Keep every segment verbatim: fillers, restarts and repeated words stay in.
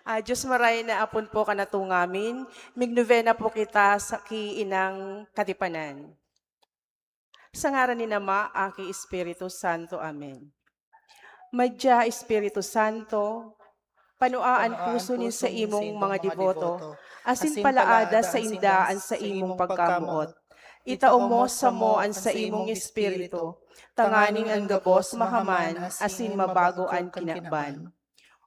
Ah, Diyos maray na apon po kan atongamin, mignobena po kita sa ki Inang Katipanan. Sa ngaran ni Ama, Aki, Espiritu Santo. Amen. Madya, Espiritu Santo, panua an puso nin saimong mga deboto, asin palaada sainda an saimong pagkamoot. Itao mo samo an saimong Espiritu, tanganing an gabos mahaman asin mabago an kinaban.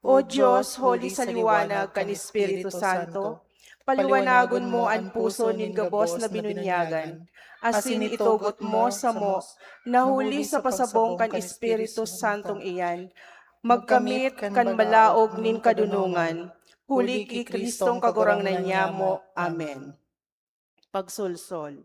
O Dios, huli sa liwanag kan Espiritu Santo, paliwanagon mo an puso nin gabos na binunyagan, asin itugot mo samo na huli sa pasabong kan Espiritu Santong iyan, magkamit kan balaog nin kadonongan, huli ki Cristong Kagurangnan nyamo. Amen. Pagsolsol.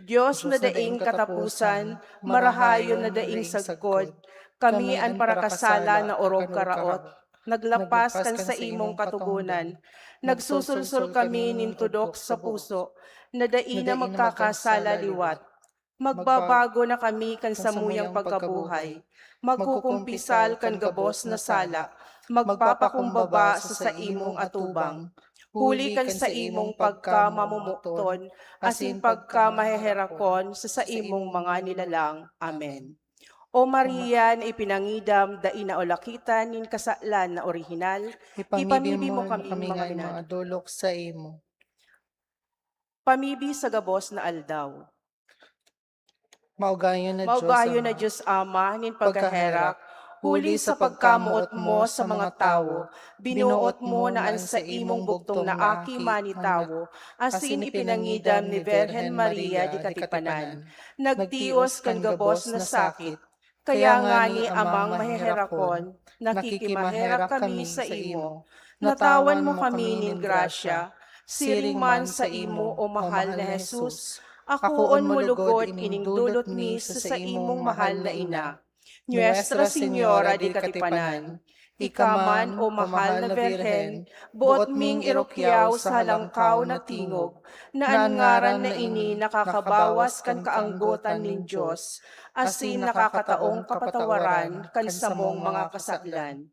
Dios na daing kataposan, marahayon na daing sagkod, kami an parakasala na orog karaot, naglapas kan saimong katogonan, nagsusolsol kami nin tudok sa puso, na dai na magkakasala liwat. Magbabago na kami kan samuyang pagkabuhay. Magkukumpisal kan gabos na sala. Magpapakumbaba sa saimong atubang. Huli kan saimong pagkamamumukton asin pagkamaheherakon sa saimong mga nilalang. Amen. O Maria na ipinangidam, dai naulakitan nin kasalan na orihinal, ipamibi mo kami mga dolok saimo. Pamibi sa gabos na aldaw. Maugayon na Diyos Ama, nin pagkaherak, huli sa pagkamoot mo sa mga tawo, binuot mo na an saimong bugtong na Aki manitawo, asin ipinangidam ni Birhen Maria di Katipanan. Nagtios kan gabos na sakit. Kaya ngani, Amang maheherakon, nakikimaherak kami saimo. Natawan mo kami nin grasya, siring man saimo, o mahal na Jesus. Akoon mo logod ining dulot mi sa saimong mahal na ina, Nuestra Señora de Katipanan. Ika man, o mahal na Birhen, boot ming irukyaw sa halangkaw na tingog na an ngaran na ini nakakabawas kan kaanggotan nin Dios, asin nakakataong kapatawaran kan samong mga kasalan.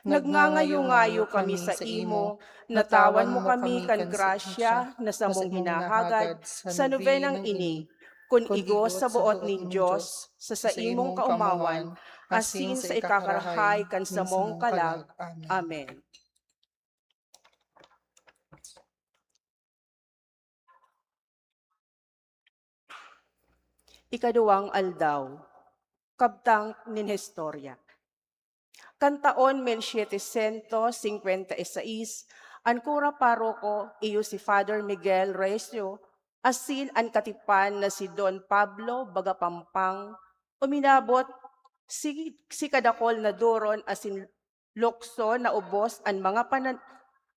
Nagngangayo-ngayo kami saimo, natawan mo kami kan grasya na samong hinahagad sa nobenang ini, kun igwa sa boot nin Dios, sa saimong kaomawan, asin sa ikakarahay kan samong kalag. Amen. Ikaduwang aldaw, kabtang nin historia. Kan taon mil setecientos cincuenta y seis, An kura paroko iyo si Father Miguel Recio, asin an katipan na si Don Pablo Bagapampang. Uminabot si, si kadakol na duron asin lukso na ubos an mga panan-,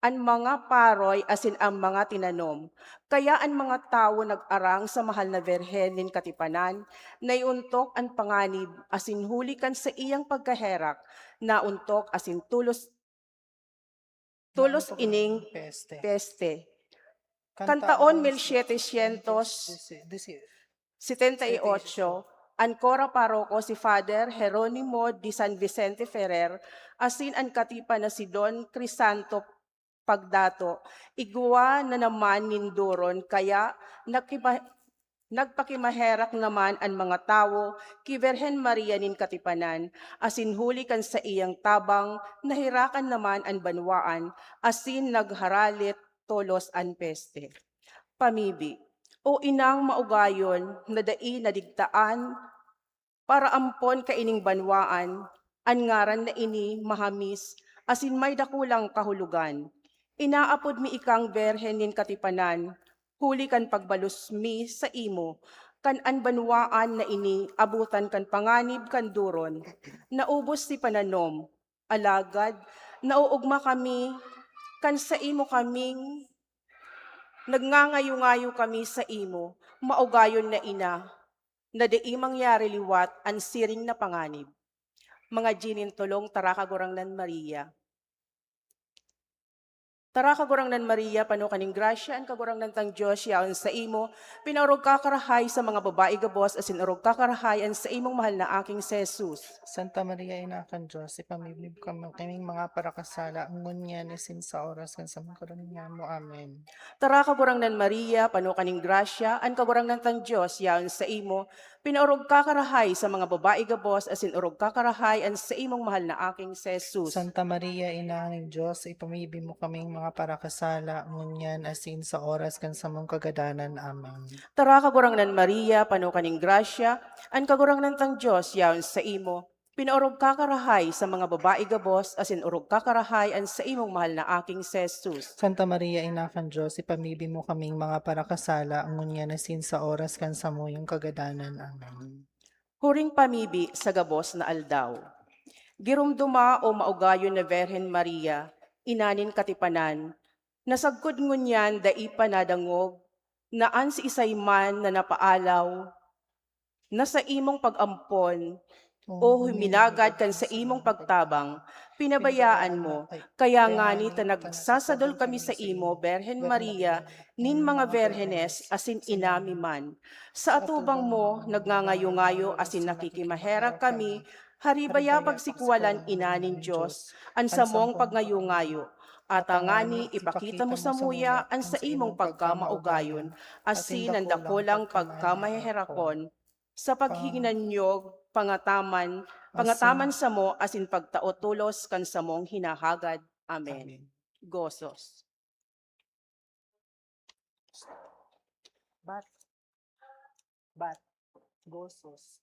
an mga paroy asin ang mga tinanom. Kaya an mga tawo nag-arang sa mahal na Birhen nin Katipanan, naiontok an panganib asin huli kan saiyang pagkaherak, naontok asin tulos tolos ining peste. Kan taon mil setecientos setenta y ocho, an kora paroko si Father Jeronimo de San Vicente Ferrer asin an katipan na si Don Crisanto Pagdato, igwa na naman nin duron, kaya nakiba-, nagpakimaherak naman an mga tawo ki Birhen Maria nin Katipanan, asin huli kan saiyang tabang, naherakan naman an banwaan, asin nagharalit tolos an peste. Pamibi, O Inang maugayon na dai nadigtaan, paraampon kaining banwaan, an ngaran na ini mahamis asin may dakulang kahulogan. Inaapod mi ikang Birhen nin Katipanan, huli kan pagbalos mi saimo, kan an banwaan na ini abutan kan panganib kan duron, naubos si pananom, alagad naoogma kami kan saimo kaming nagngangayo-ngayo kami saimo, maugayon na ina, na dai mangyari liwat an siring na panganib. Mga G nin Tolong, Tara, Kagurangnan Maria. Tara, Kagurangnan Maria, pano ka nin grasya, an Kagurangnan tang Dios yaon saimo, pinaorog ka karahay sa mga babayi gabos, asin orog ka karahay an saimong mahal na Aking si Jesus. Santa Maria, Ina kan Dios, ipamibi mo kami, kaming mga parakasala, ngunyan asin sa oras kan samong kadanan mo. Amen. Tara, Kagurangnan Maria, pano ka nin grasya, an Kagurangnan tang Dios yaon saimo, pinaorog ka karahay sa mga babayi gabos, asin orog ka karahay an saimong mahal na Aking si Jesus. Santa Maria, Ina nin Dios, ipamibi mo kaming mga parakasala, ngunyan asin sa oras kan samong kagadanan. Amen. Tara, Kagurangnan Maria, pano ka nin grasya, an Kagurangnan tang Dios yaon saimo, pinaorog ka karahay sa mga babayi gabos, asin orog ka karahay an saimong mahal na Aking si Jesus. Santa Maria, Ina kan Dios, ipamibi mo kaming mga parakasala, ngunyan asin sa oras kan samuyang kagadanan. Amen. Huring pamibi sa gabos na aldaw. Giromdoma, O maugayon na Birhen Maria, ina nin katipanan, na sagkod ngunyan dai pa nadangog na an siisay man na napaalaw na saimong pag-ampon o huminagad kan saimong pagtabang, pinabayaan mo. Kaya ngani ta nagsasadol kami saimo, Birhen Maria, nin mga birhenes asin ina mi man. Sa atubang mo, nagngangayo-ngayo asin nakikimaherak kami, haribaya pagsikwalan, Ina nin Dios, an samong pagngayo-ngayo. At tangani, ipakita mo samuya an saimong pagkamaugayon, asin an dakulang pagkamaheherakon, sa paghinanyog, pangataman, pangataman samo asin pagtao tolos kan samong hinahagad. Amen. Amen. Gozos. Bat. Bat. Gozos.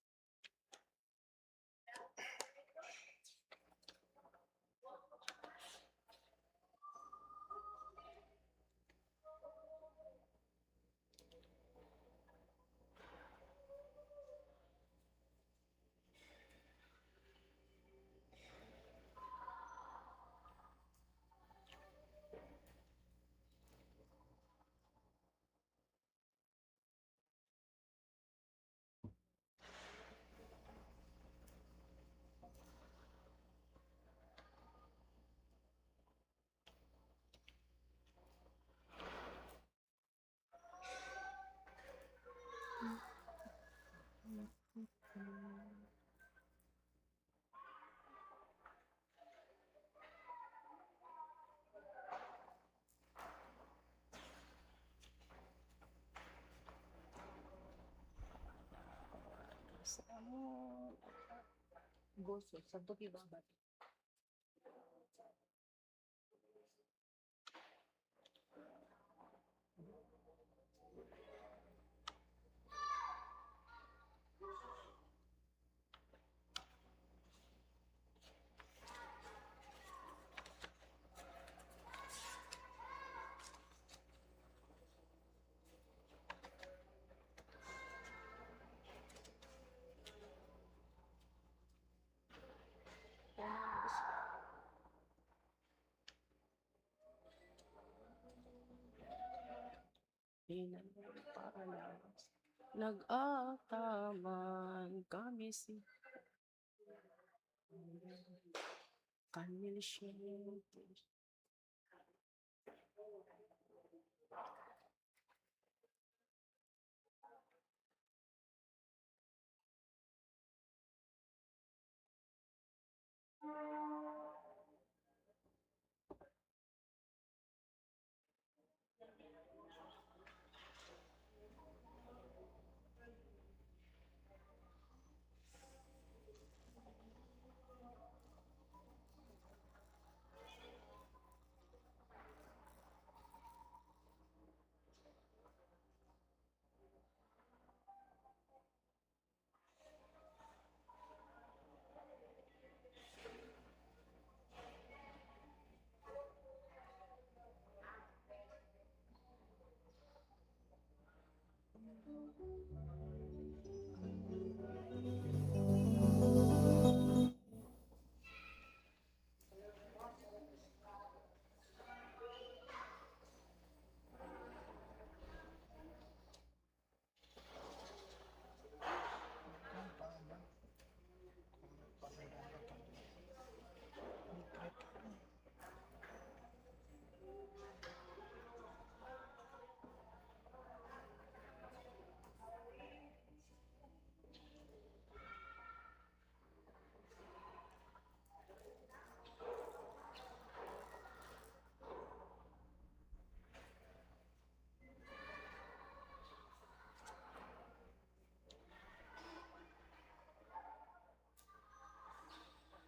Goso, santo ki babat. Pinagpalawas. Nag-ataman kami si Camille Siente.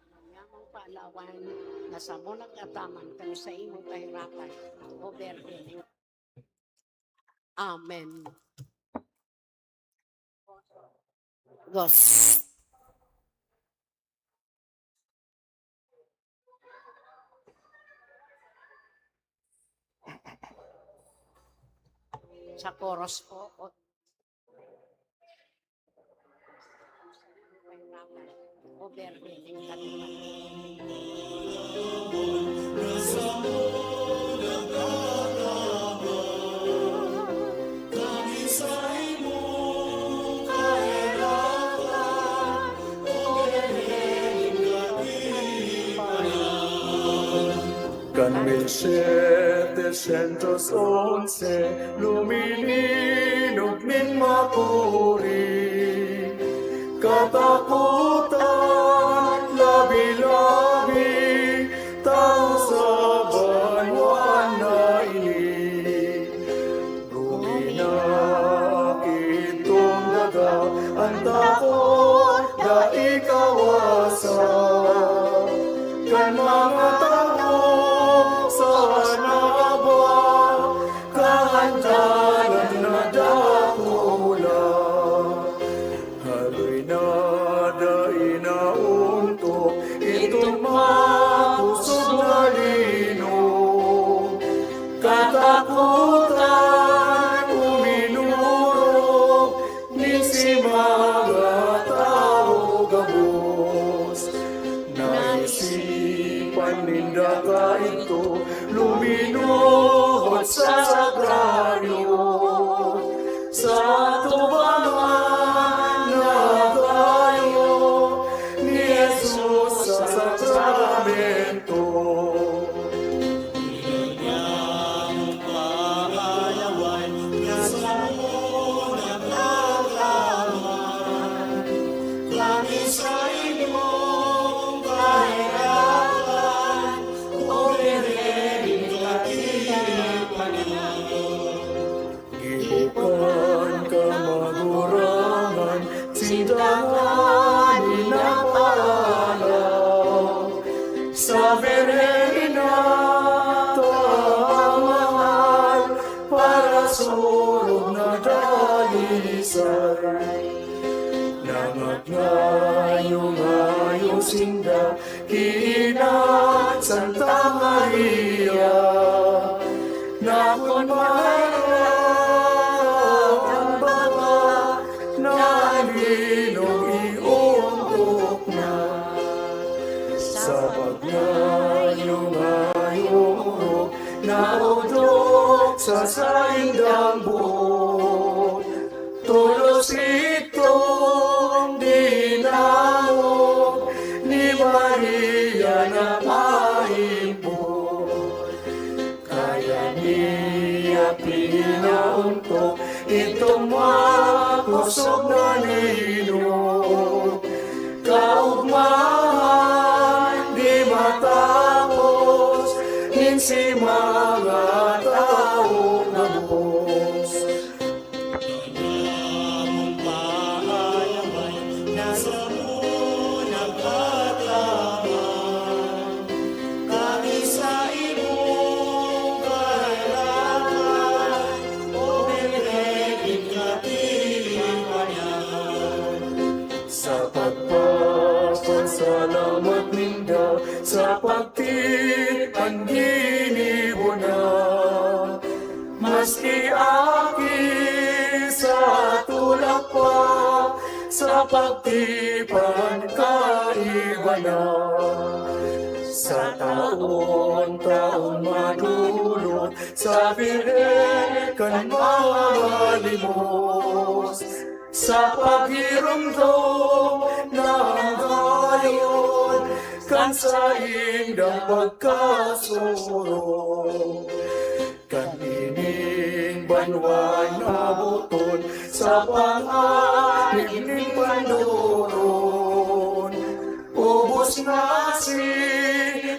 Mayamang paalawan na samo nag-ataman kan saimong kahirapan o burden. Amen. Gos. Sa chorus po. Kan mil setecientos once, lumininog nin makuri, katakotan, labi-labi, tawo sa banwa na ini. Guminakit tong daga, an takot dai kawasa. Kan mga tawo sa naba, kahandalan na dakula. Haloy na dai naontok itong makosog na linog. Katakotan uminorog nin si mga tawo gabos. Naisipan ninda kaidto luminuhot sa sagraryo, sa atubangan na kayo ni Jesus sa sakramento. Gibo kan kamagurangan, sinda ngani napaalaw. Sa Birhen na ta mahal, parasurog na dalisay. Nangayo-ngayo sinda ki Ina Santa Maria, na kun maherak an baga na an linog iontok na. Sa pagngayong-ngayong orog, naodok sa saindang boot. Tolos itong dinangog ni Maria na maimbod. Kaya niya pinauntok itong makosog na linog. Kaugmahan di matapos nin si mga taong gabos. Inamong pahayawan na samo nagkataman. Kami sa imong karakan, O Birhen nin Katipanan. Sa pagpapasalamat ninda sa pagtipan ginibo na, maski aki sa tulak pa, sa pagtipan kaiba na. Sa taon-taon madulot sa Birhen kan mga malimos, sa paghiromdom na gayon kan saindang pagkasurog. Kan ining banwang naboton sa panganib nin pandoron, ubos na si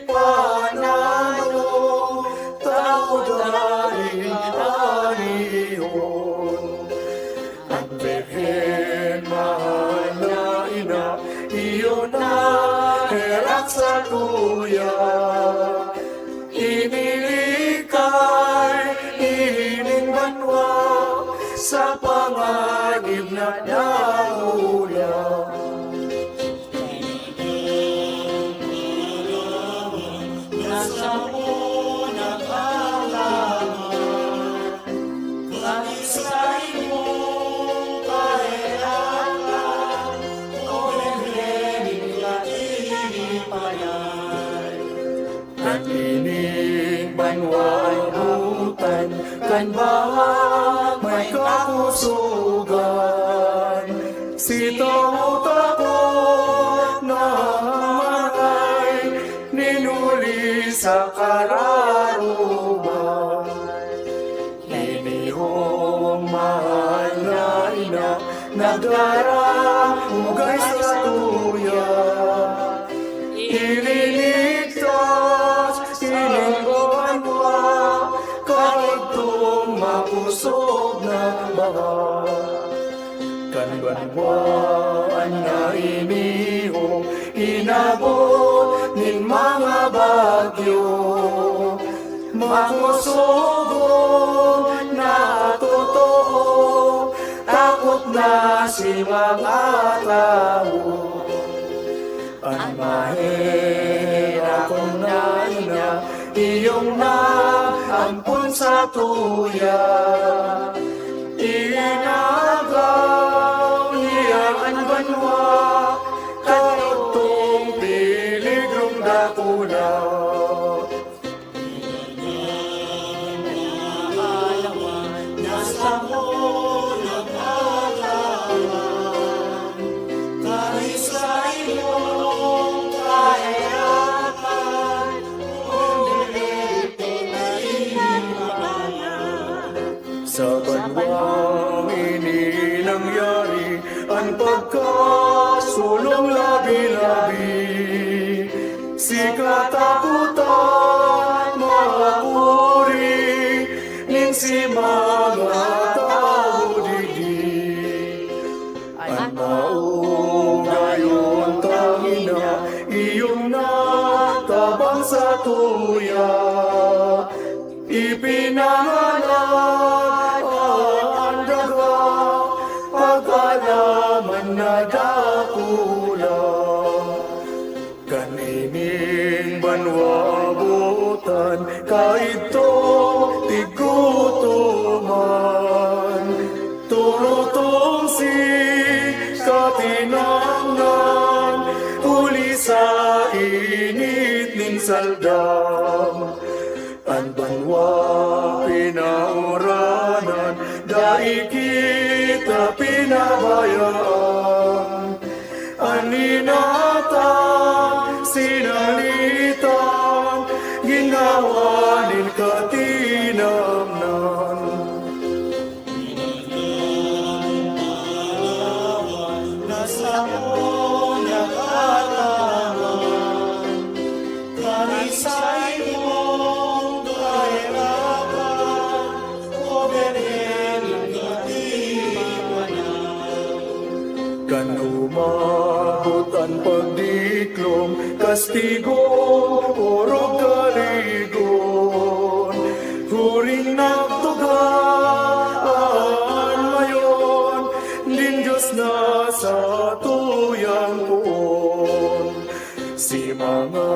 panano, tao dai anihon. An Birhen, mahal na ina, iyo na herak sa tuya. Inilikay ining banwa sa panganib na nahuya. Nasa mo nagkalaman, kami sa imong kaherakan, O Birhen nin Katipanan. Kan ining banwang abutan kan bahang may kakusugan, si tawo takot na maray nin huli sa kararuman. Ini hong mahal na ina, nagdarang ugay sa tuya. Ililigtas ining banwa, kaidtong makosog na baha. Kan banwaan na ini hong inabot nin mga bagyo, makosogon na totoo, takot na si mga tawo. An maherakon na ina, iyong naampon sa tuya. Inagaw niya an banwa, kaidtong peligrong dakula. Sa banwang ini nangyari an pagkasulong labi-labi. Si katakotan makuri nin si mga tawo digdi. An maugayon tangina iyong natabang sa tuya. Ipinanganak an daga, pag-alaman na dakula. Kan ining banwa butan, kaidto tigutoman. Turutong si katinangnan, huli sa init nin saldam. An Banwa pinauranan, dai kita pinabayaan. An inatang sinalitan, ginhawa nin katinamnan. Nasa mo nakataman, kami sa imong kahirapan, O Birhen Katipanan. Kan umabot an pagdiklom, kastigo, orog, kaligon, huring nagtuga an mayon nin Dios na satuyang poon. Si mga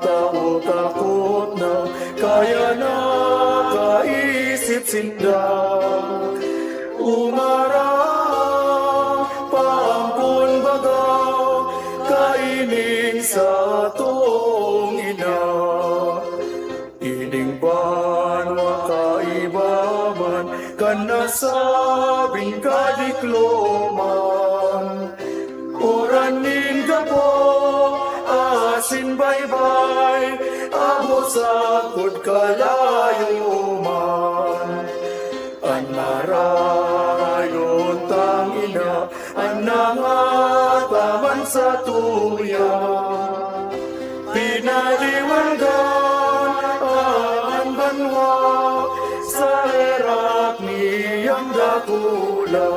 tao takot na, kaya nakaisip sinda. Umarang paampon baga kaining satong ina. Ining banwa kaiba man kan nasabing kadikloman. Uran nin gapo asin baybay, abot sagkod kalayo man. An marayon tang ina, an nangataman satuya. Pinaliwangan an banwa sa herak niyang dakula.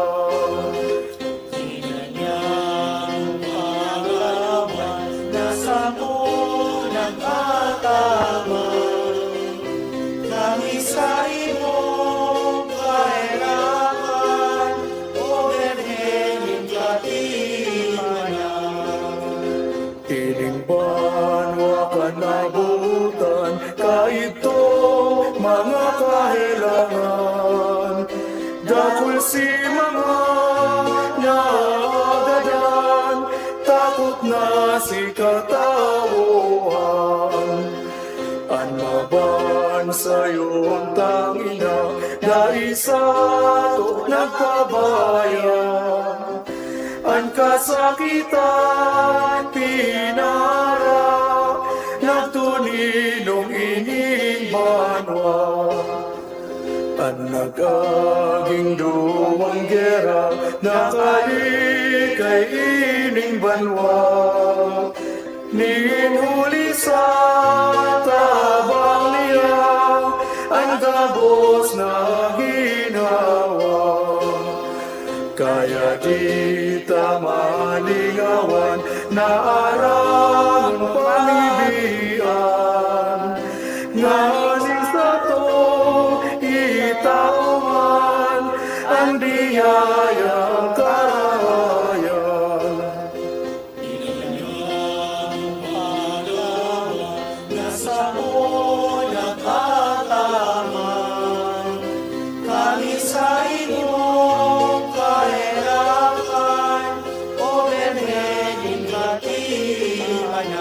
Ngunyan, Panginoon, na samo nagkataman, kami sa imong kaherakan, O Birhen nin Katipanan. Ining banwa kan nabutan, kaidto mga kahelangan. Dakul si mga naagadan, takot na si katawoan. An mabansayon tang ina, dai sato nagpabaya. An kasakitan pinara, nagtuninong ining banwa. An nag-aging duwang gera, nakalikay ining banwa. Nin huli sa tabang niya, an gabos na ginawa. Kaya di ta malingawan na aram pamibian, nganing sato itaoman an biyayang karahayan. Ilang paglawan na samo nakataman, kami sa imong kaherakan, O Birhen nin Katipanan.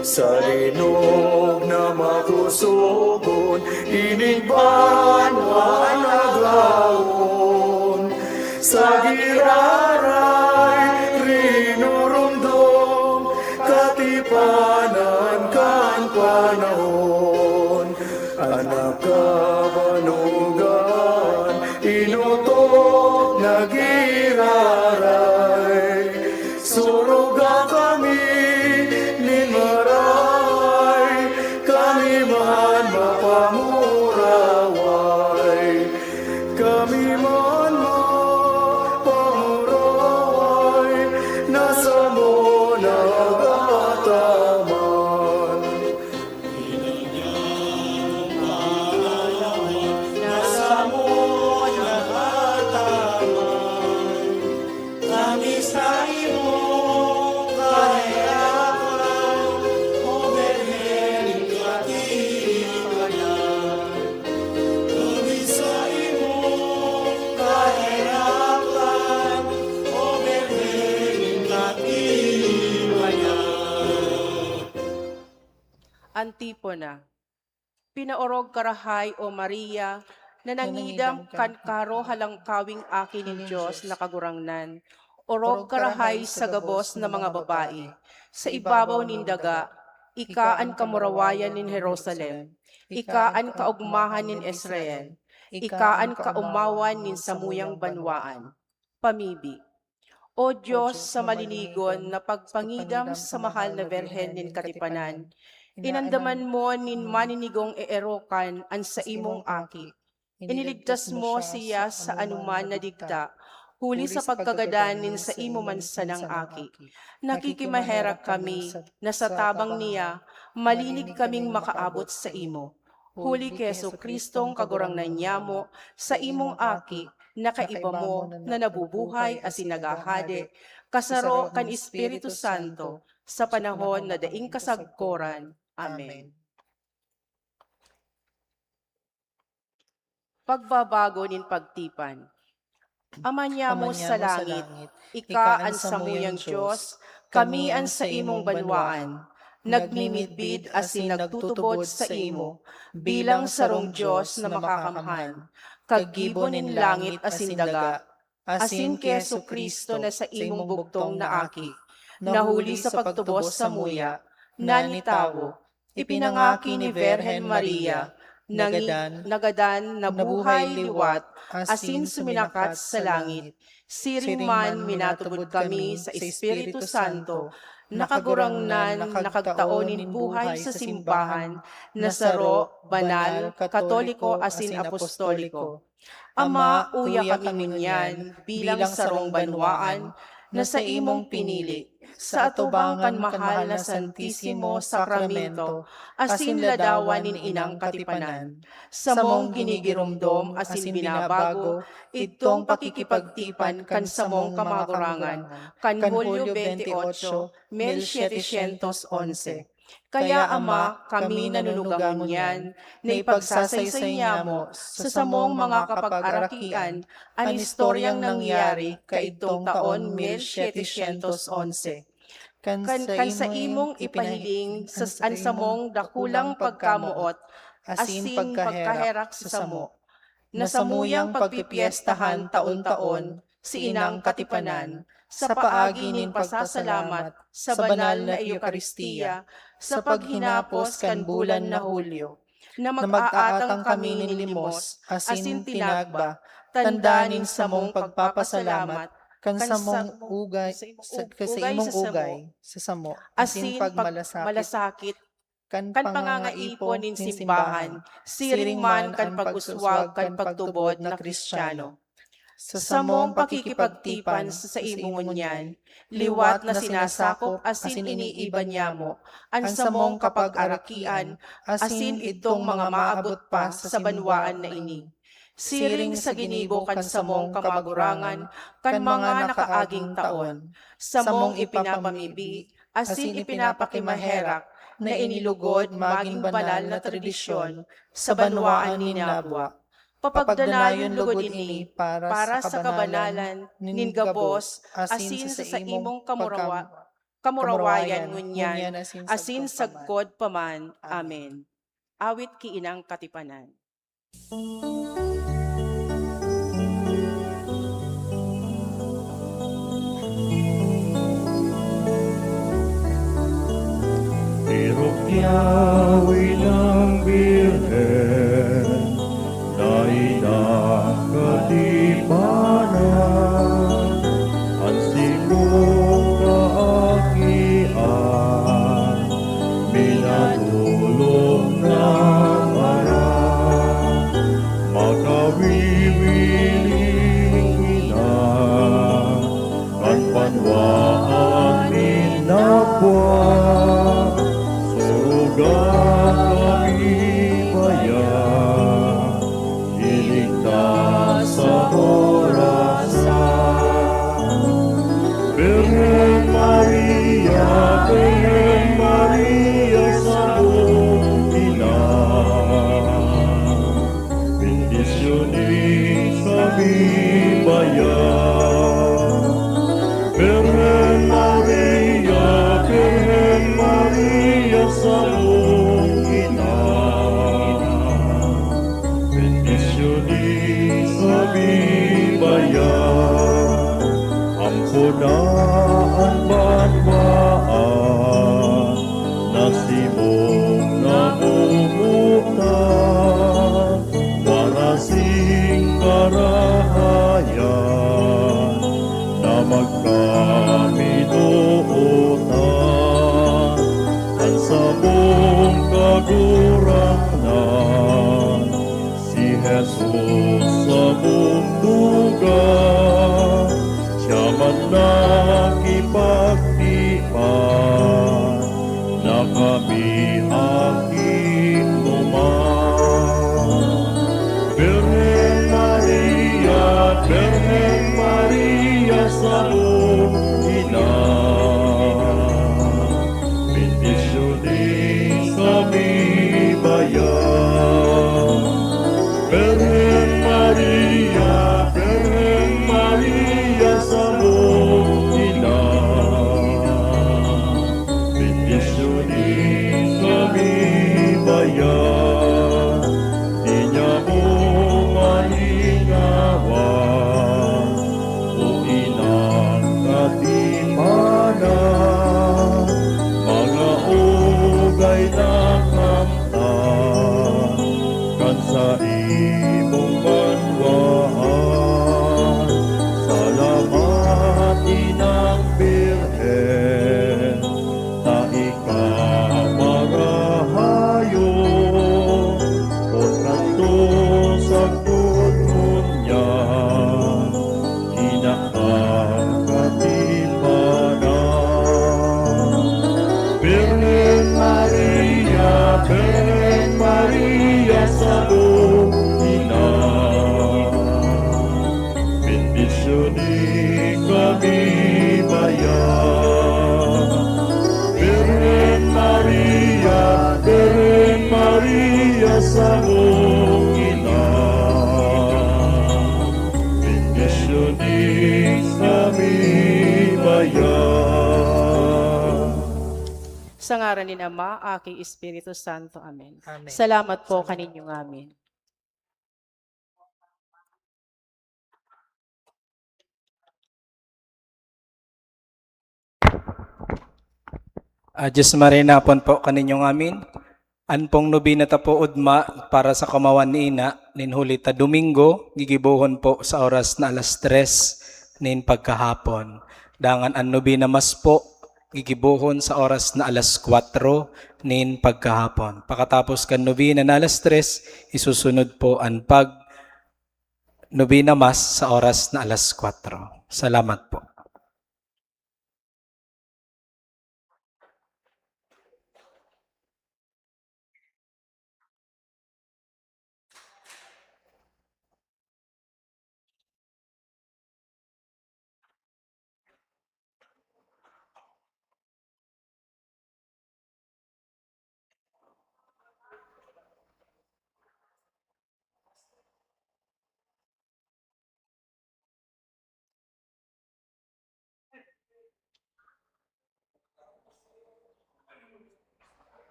Sa linog na makusogon, ining banwa an agawon. Sa giraray rinurumdom, katipanan kan panahon. An nagkabanugan, inutok na giraray. Suruga kami nin marahay, kami man mapamuraway. Kami man mapamuraway, na samo nagataman. Na samo nagataman. Kami sa imong kaherakan, O Birhen nin Katipanan. Kami sa imong kaherakan, O Birhen nin Katipanan. Antipona. Pinaorog ka rahay, O Maria, na nangidam kan kaharohalangkawing Aki nin Dios na Kagurangnan. Orog ka rahay sa gabos na mga babayi. Sa ibabaw nin daga, ika an kamurawayan nin Jerusalem. Ika an kaogmahan nin Israel. Ika an kaomawan nin samuyang banwaan. Pamibi. O Dios sa malinigon na pagpangidam sa mahal na Birhen nin Katipanan, inandaman mo nin maninigong eerokan an saimong Aki. Iniligtas mo siya sa anuman na digta, huli sa pagkagadan nin saimo man sanang Aki. Nakikimaherak kami na sa tabang niya, malinig kaming makaabot saimo. Huli ki Jesu-Cristong Kagurangnan nyamo, saimong Aki, na kaiba mo, na nabubuhay asin naghahade, kasaro kan Espiritu Santo, sa panahon na daing kasagkoran. Amen. Pagbabago nin pagtipan. Ama nyamo sa langit, ika an samuyang Dios, kami an saimong banwaan. Nagmimidbid asin nagtutubod saimo bilang sarong Dios na makakamhan, kaggibo nin langit asin daga, asin ki Jesu-Cristo na saimong bugtong na Aki, na huli sa pagtubos samuya, nanitawo, ipinangaki ni Birhen Maria, nangi-, nagadan, nabuhay liwat, asin suminakat sa langit. Siring man minatubod kami sa Espiritu Santo, na Kagurangnan, na kagtao nin buhay sa simbahan na saro, banal, katoliko, asin apostoliko. Ama, uya kami ngunyan bilang sarong banwaan na saimong pinili, sa atubang kan mahal na Santisimo Sakramento asin ladawan nin Inang Katipanan. Samong ginigiromdom asin binabago idtong pakikipagtipan kan samong kamagurangan, kan Hulyo bentiocho, mil setecientos onse. Kaya, Ama, kami nanunugang ngunyan na ipagsasaysay nyamo sa samong mga kapag-arakian an istoryang nangyari kaidtong taon mil setecientos onse. Kan, kan saimong ipahiling sa, an samong dakulang pagkamoot asin pagkaherak sa samo, na samuyang pagpipyestahan taon-taon si Inang Katipanan sa paagi nin pasasalamat sa banal na Eukaristia sa paghinapos kan bulan na Hulyo, na mag-aatang kami nin limos asin tinagba, tanda nin samong pagpapasalamat kan samong ugay, sa, kan saimong ugay sa samo, asin pag-, malasakit kan pangangaipon nin simbahan, siring man kan pag-uswag kan pagtubod na Kristiyano. Sa samong pakikipagtipan sa saimo ngunyan, liwat na sinasakop asin iniiba nyamo an samong kapag-arakian asin idtong mga maabot pa sa banwaan na ini. Siring sa ginibo kan samong kamagurangan kan mga nakaaging taon, samong ipinapamibi asin ipinapakimaherak na inilugod magin banal na tradisyon sa banwaan nin Nabua. Papagdanayon logod ini para sa kabanalan nin gabos asin sa saimong kamurawa-, kamurawayan ngunyan asin sagkod pa man. Amen. Awit ki Inang Katipanan. Tirukyawi ng Birhen na inakatipanan, an simong kaakian, minadolong na para makawiwiling ina, kan banwaan nin Nabua, suruga kami baya. Na an banwaan na simong namomotan, warasing karahayan na magkaminootan, an sabong Kagurangnan, si Jesus sa mundogan, siya man nakipagtipan, na kami aking tuman. Birhen Maria, Birhen Maria, samong ina, bendisyonin kami bayan. Birhen Maria, Birhen Maria, samong ina, bendisyonin kami bayan. Di niya mo malingawan, o inang katipanan, mga ugay na kamtan kan saimong banwaan. Salamat, Inang Birhen, ta ika marahayon, kun kanto sagkod ngunyan, inang katipanan. Birhen Maria, Birhen Maria, samong ina, bendisyonin kami bayan. Birhen Maria, Birhen Maria, samong ina, bendisyonin kami bayan. Sa ngaran nin Ama, Aki, Espiritu Santo. Amen. Amen. Salamat po kaninyo ngamin. Ah, Diyos marinapon po kaninyo ngamin. An pong nobena ta po ugma para sa kamawan ni Ina, nin huli ta Domingo, gigibohon po sa oras na alas tres nin pagkahapon. Dangan an nobena mas po, gigibohon sa oras na alas kwatro nin pagkahapon. Pakatapos kan nobena na alas tres, isusunod po an pag nobena mas sa oras na alas kwatro. Salamat po.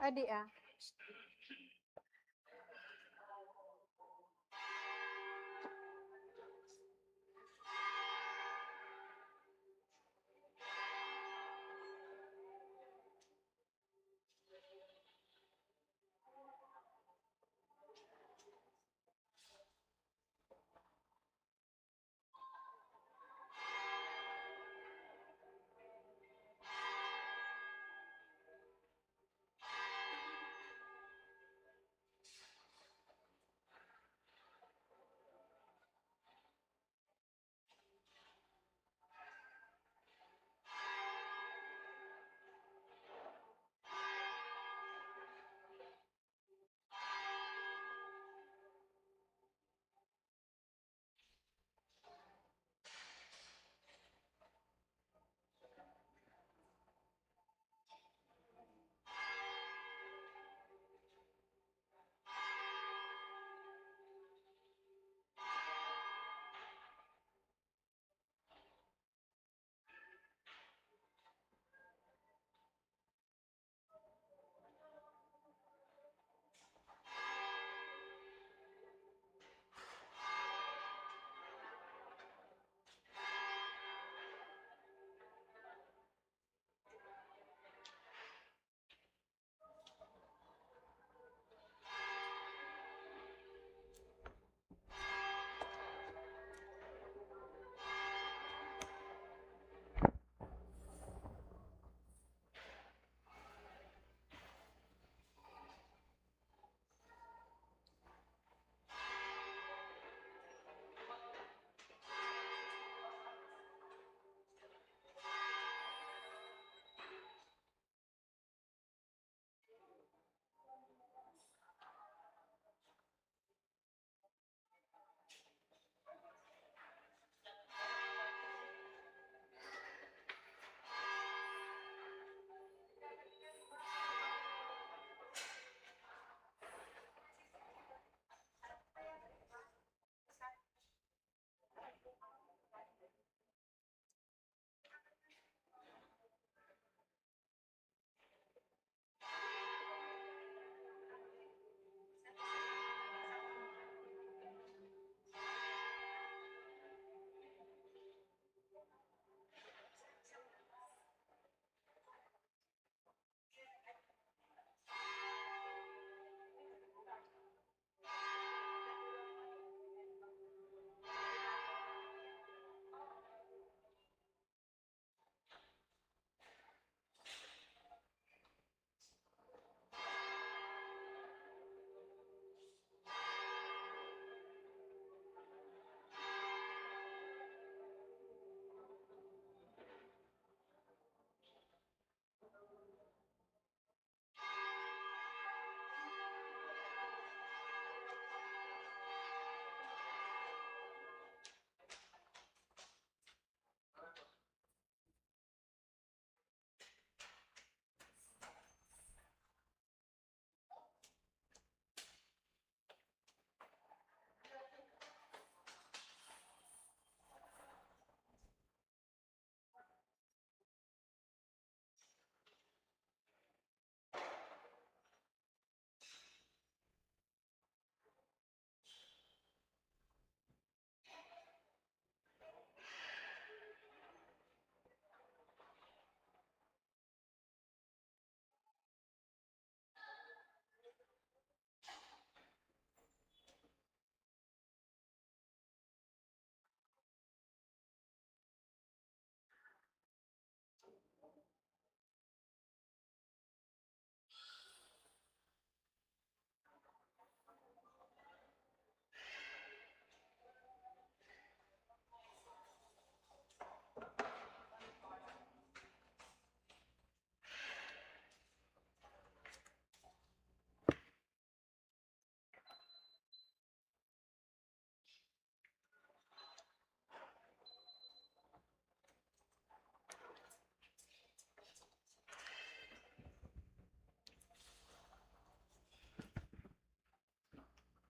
Adi ah.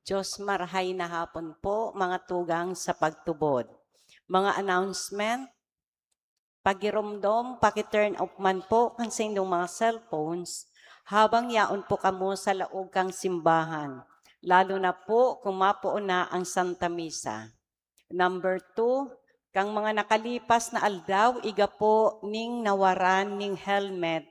Diyos, marahay na hapon po, mga tugang sa pagtubod. Mga announcement, pagiromdom, paki-turn off man po kan saindong mga cellphones habang yaon po kamo sa laog kan simbahan, lalo na po kung mapoon na ang Santa Misa. Number two, kan mga nakalipas na aldaw, igwa po nin nawaran nin helmet,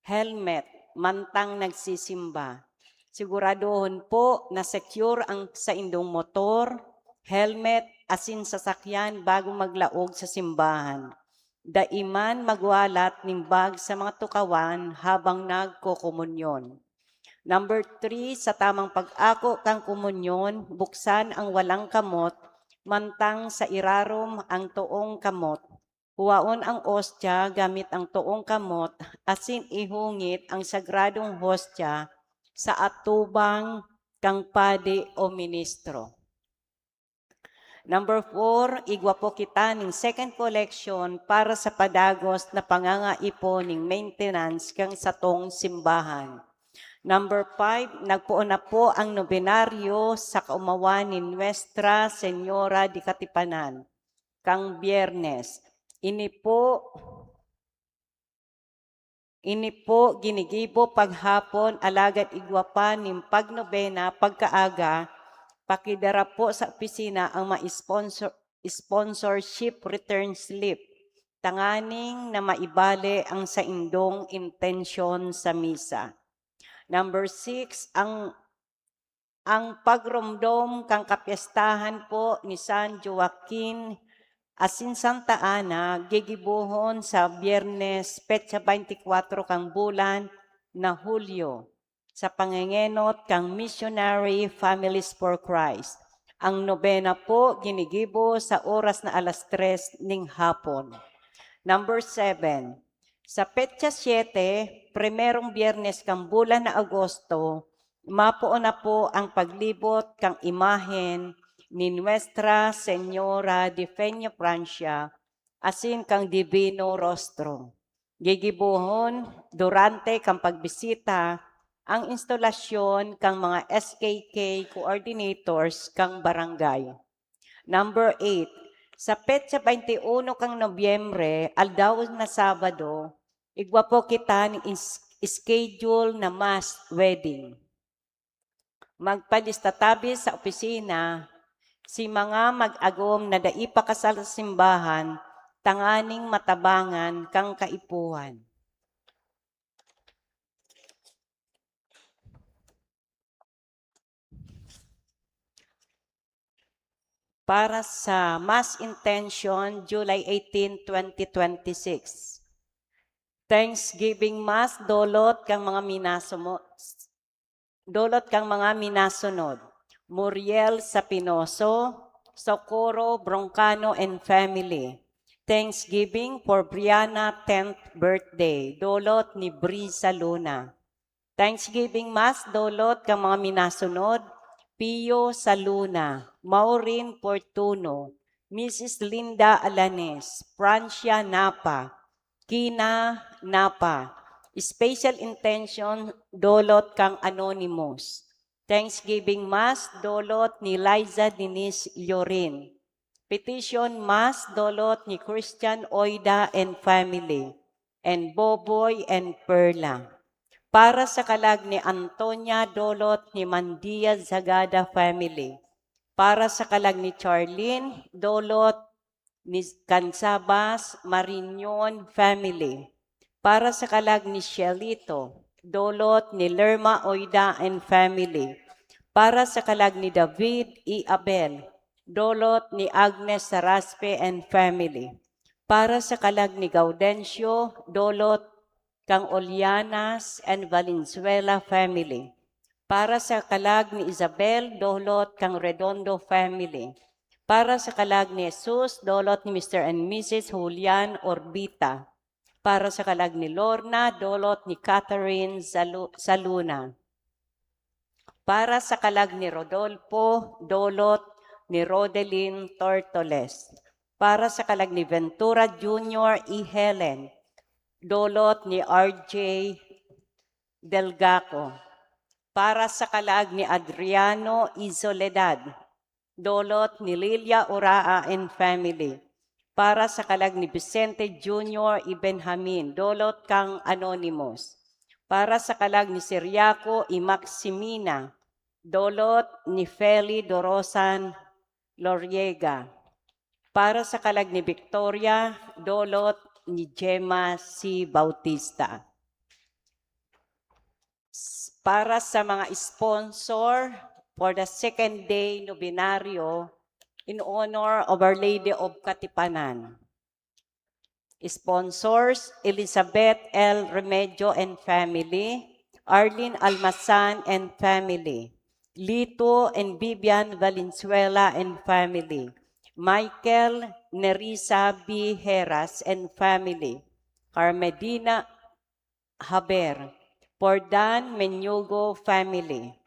helmet, mantang nagsisimba. Siguradohon po na secure ang saindong motor, helmet, asin sasakyan bago maglaog sa simbahan. Dai man magwalat nin bag sa mga tukawan habang nagkokomunyon. Number three, sa tamang pag-ako kan komunyon, buksan ang walang kamot, mantang sa irarom ang toong kamot. Kuwaon ang ostya gamit ang toong kamot, asin ihungit ang sagradong hostya sa atubang kan padi o ministro. Number four, igwa po kita nin second collection para sa padagos na pangangaipo nin maintenance kan satong simbahan. Number five, nagpoon na po ang nobenaryo sa kaomawan ni Nuestra Señora de Katipanan, kan Biyernes. Ini po, ini po ginigibo paghapon, alagad igwa pa nin pagnobena pagkaaga, pakidara po sa opisina ang mga sponsor, sponsorship return slip, tanganing na maibale ang saindong intensyon sa misa. Number six, ang, ang pagromdom kan kapyestahan po ni San Joaquin asin Santa Ana gigibohon sa Biyernes, petsa twenty-four kan bulan na Hulyo, sa pangengenot kan Missionary Families for Christ. Ang nobena po ginigibo sa oras na alas tres nin hapon. Number seven, sa petsa siete, primerong Biyernes kan bulan na Agosto, mapoon na po ang paglibot kan imahen ni Nuestra Señora de Peñafrancia asin kan Divino Rostro. Gigibohon durante kan pagbisita ang instalasyon kan mga S K K coordinators kan barangay. Number eight, sa petsa twenty-one kan Nobyembre, aldaw na Sabado, igwa po kita nin is-, schedule na mass wedding. Magpalista tabi sa opisina si mga mag-agom na dai pa kasal sa simbahan tanganing matabangan kan kaipuhan. Para sa mass intention, July eighteen, twenty twenty-six. Thanksgiving Mass, dolot kan mga minasumo-, dolot kan mga minasunod: Muriel Sapinoso, Socorro Broncano and family. Thanksgiving for Brianna tenth birthday, dolot ni Brisa Luna. Thanksgiving Mass, dolot kan mga minasunod: Pio Saluna, Maureen Fortuno, Missus Linda Alanes, Francia Napa, Kina Napa. Special intention, dolot kan Anonymous. Thanksgiving Mass, dolot ni Liza Denise Llorin. Petition Mass, dolot ni Christian Oida and family, and Boboy and Perla. Para sa kalag ni Antonia, dolot ni Mandia Zagada family. Para sa kalag ni Charlene, dolot ni Cansabas Mariñon family. Para sa kalag ni Shelito, dolot ni Lerma Oida and family. Para sa kalag ni David E. Abel, dolot ni Agnes Saraspe and family. Para sa kalag ni Gaudencio, dolot kan Olianas and Valenzuela family. Para sa kalag ni Isabel, dolot kan Redondo family. Para sa kalag ni Jesus, dolot ni Mister and Missus Julian Orbita. Para sa kalag ni Lorna, dolot ni Catherine Salu-, Saluna. Para sa kalag ni Rodolfo, dolot ni Rodelin Tortoles. Para sa kalag ni Ventura Junior E. Helen, dolot ni R J Delgaco. Para sa kalag ni Adriano E. Soledad, dolot ni Lilia Oraa and family. Para sa kalag ni Vicente Junior E. Benjamin, dolot kan Anonymous. Para sa kalag ni Siriaco y Maximina, dolot ni Feli Dorosan Loriega. Para sa kalag ni Victoria, dolot ni Gemma C. Bautista. S-, para sa mga sponsor for the second day nobenaryo in honor of Our Lady of Katipanan. Sponsors, Elizabeth L. Remedio and family, Arlene Almasan and family, Lito and Vivian Valenzuela and family, Michael Nerissa B. Heras and family, Carmedina Haber, Pordan Meñugo family,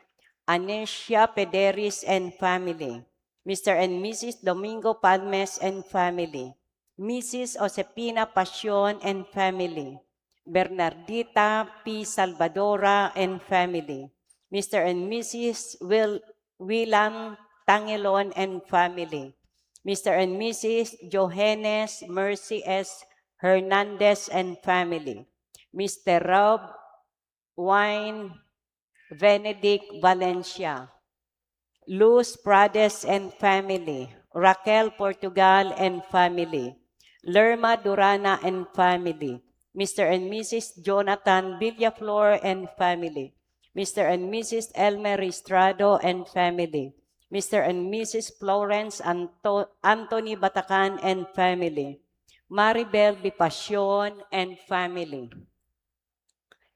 Anesia Pederis and family, Mister and Missus Domingo Palmes and family, Missus Josefina Pasion and family, Bernardita P. Salvadora and family, Mister and Missus Wil-, Willan Tangelon and family, Mister and Missus Johannes Mercy S. Hernandez and family, Mister Rob Wine Benedict Valencia, Luz Prades and family, Raquel Portugal and family, Lerma Durana and family, Mister and Missus Jonathan Villaflor and family, Mister and Missus Elmer Estrado and family, Mister and Missus Florence Anto-, Anthony Batacan and family, Maribel Bipacion and family.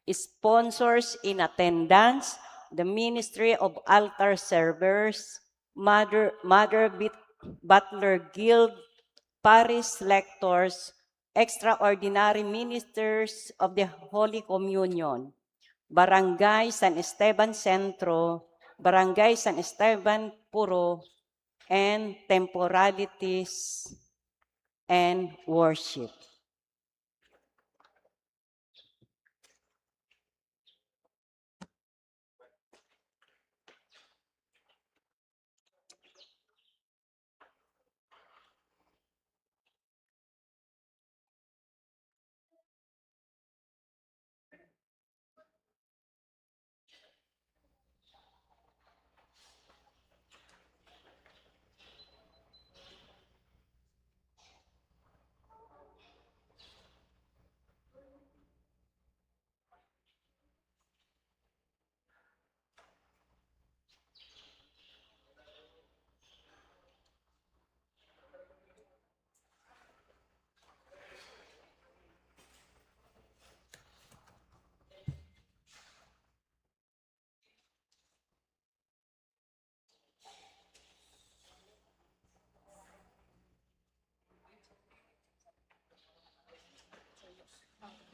Sponsors in attendance, the Ministry of Altar Servers, Mother, Mother Bit-, Butler Guild, Parish Lectors, Extraordinary Ministers of the Holy Communion, Barangay San Esteban Centro, Barangay San Esteban Puro, and Temporalities and Worship.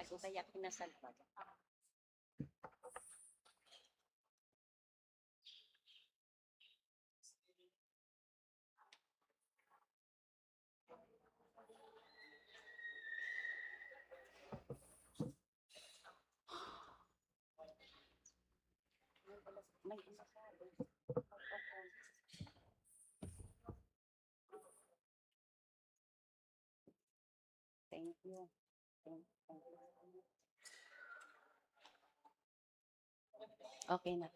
Ako kaya pinasalpag. Thank you. Thank you. Okay na.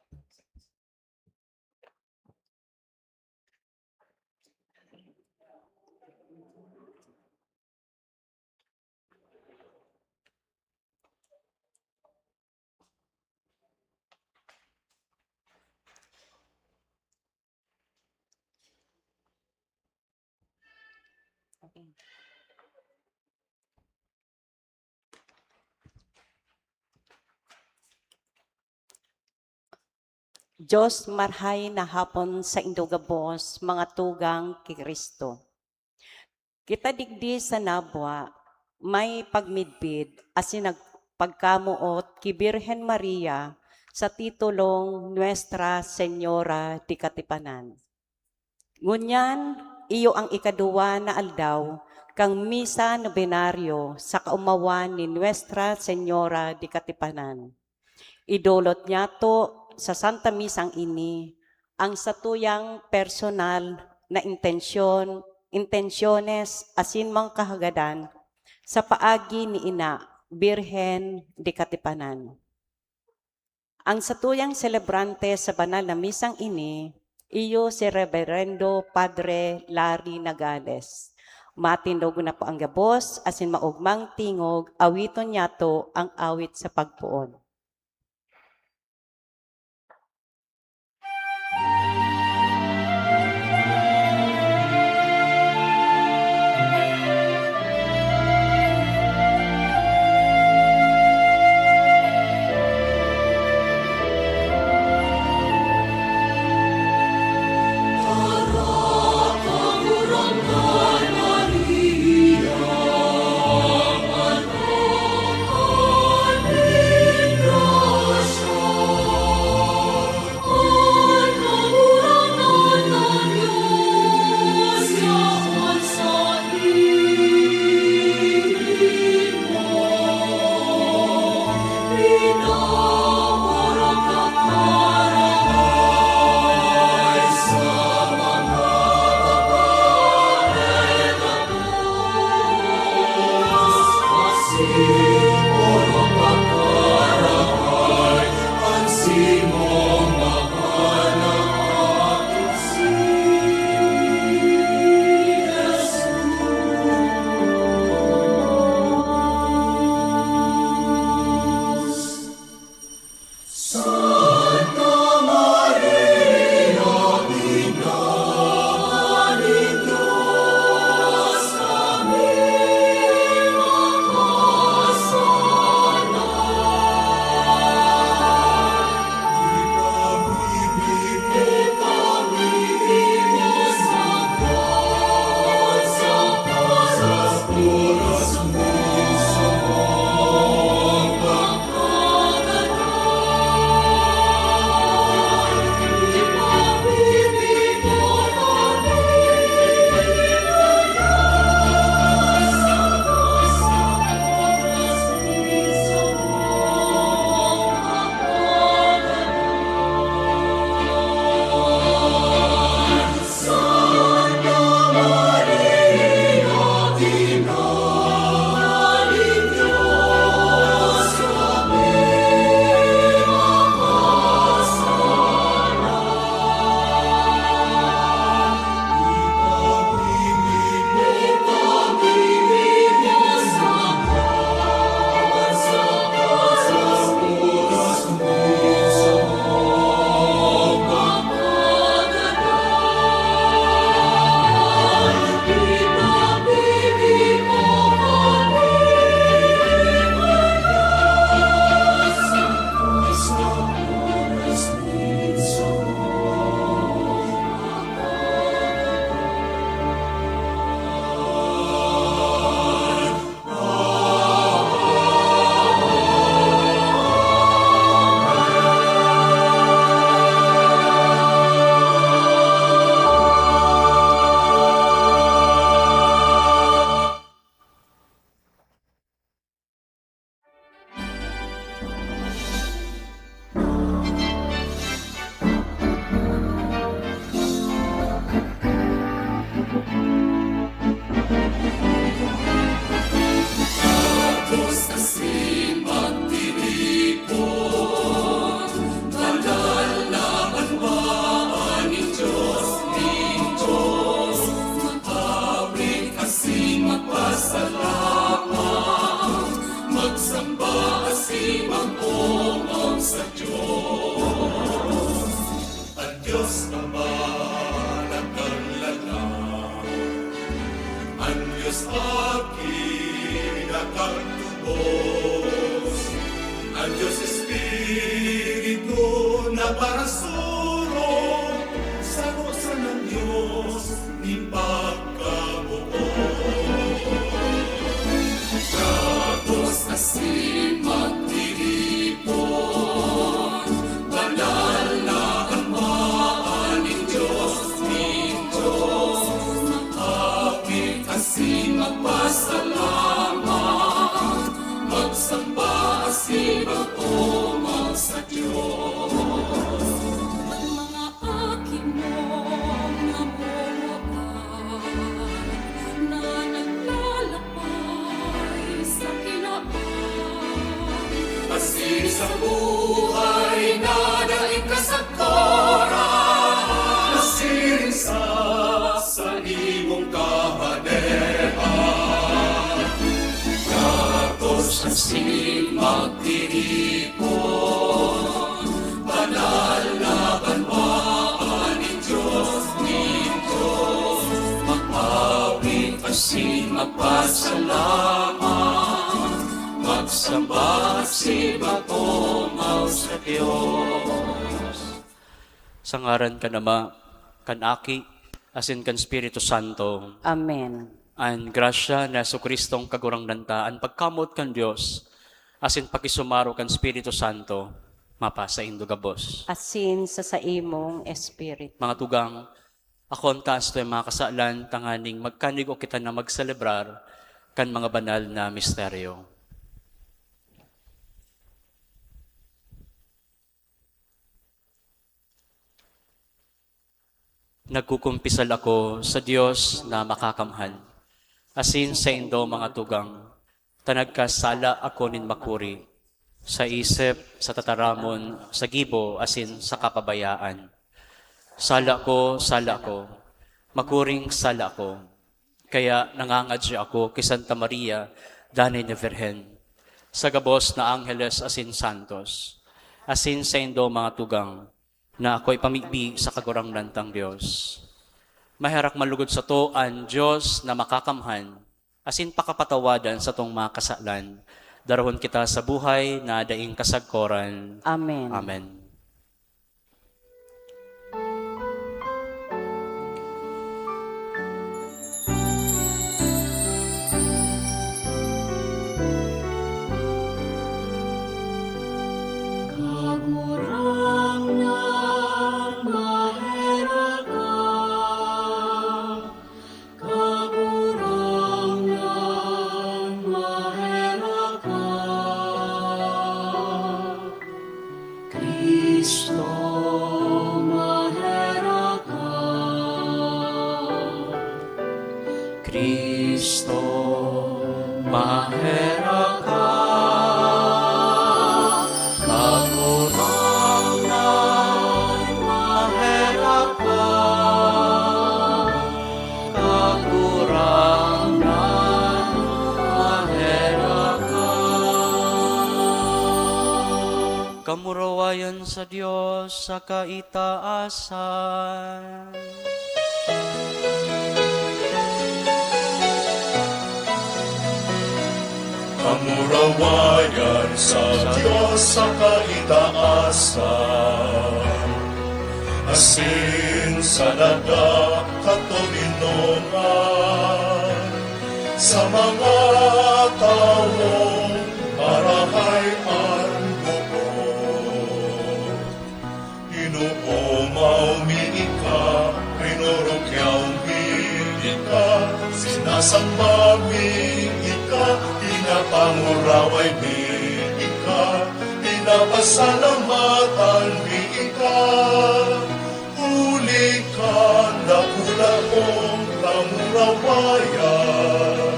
Okay. Diyos, marhay na hapon saindo gabos, mga tugang ki Cristo. Kita digdi sa Nabua, may pagmidbid asin nagpagkamoot ki Birhen Maria sa titulong Nuestra Señora de Katipanan. Ngunyan, iyo ang ikaduwa na aldaw kan Misa Nobenaryo sa kaomawan ni Nuestra Señora de Katipanan. Idolot niyato sa Santa Misang ini ang satuyang personal na intensyon, intensyones asin mga kahagadan sa paagi ni Ina, Birhen de Katipanan. Ang satuyang selebrante sa banal na misang ini, iyo si Reberendo Padre Larry Nagales. Matindog na po ang gabos, asin maogmang tingog, awiton niyato ang awit sa pagpoon. An Dios Ama na Kaglalang, an Dios Aki na Kagtubos, an Dios Espiritu na parasurog, saro sanang Dios nin pagkabuot. Gabos asin magtiripon, banal na Ama, nin Dios, nin Dios. Hapit asin magpasalamat, magsamba asin mag-omag sa Dios. An mga aki mong namumuhay na naglalakbay sa kinaban. Sa buhay na daing kasagkoran, masiring sa, sa imong kahadean. Datos asin magtiripon, banal na banwaan nin Dios, nin Dios. Mag-awit asin magpasalamat, magsamba asin mag-omaw sa Dios. Sa ngaran kan Ama, kan Aki, asin kan Espiritu Santo. Amen. An grasya ni Jesu-Cristong Kagurangnan ta, an pagkamoot kan Dios, asin pakisumaro kan Espiritu Santo, mapasaindo gabos. Asin sa saimong espiritu. Mga tugang, ako ang taas to yung mga kasalan, tanganing magkanigo kita na magselebrar kan mga banal na misteryo. Nagkukumpisal ako sa Dios na makakamhan, asin saindo, mga tugang, ta nagkasala ako nin makuri, sa isip, sa tataramon, sa gibo, asin sa kapabayaan. Sala ko, sala ko, makuring sala ko. Kaya nangangadya ako ki Santa Maria, danay na Birhen, sa gabos na angheles asin santos, asin saindo, mga tugang, na ako ipamibi sa Kagurangnan tang Dios. Maherak man lugod sato an Dios na makakamhan, asin pakapatawadan satong mga kasalan. Darahon kita sa buhay na daing kasagkoran. Amen. Amen. Kagurangnan, maherak ka. Kagurangnan, maherak ka. Cristo, maherak ka. Cristo, maherak ka. Kagurangnan, maherak ka. Kagurangnan, maherak ka. Kamurawayan sa Dios sa kaitaasan. Kamurawayan sa Dios sa kaitaasan, asin sa daga katoninongan, sa mga tawong marahay an boot. Inoomaw mi ika, rinurukyaw mi ika, sinasamba mi ika, pinapanguraway mi ika, pinapasalamatan mi ika. Huli kan dakula mong kamurawayan.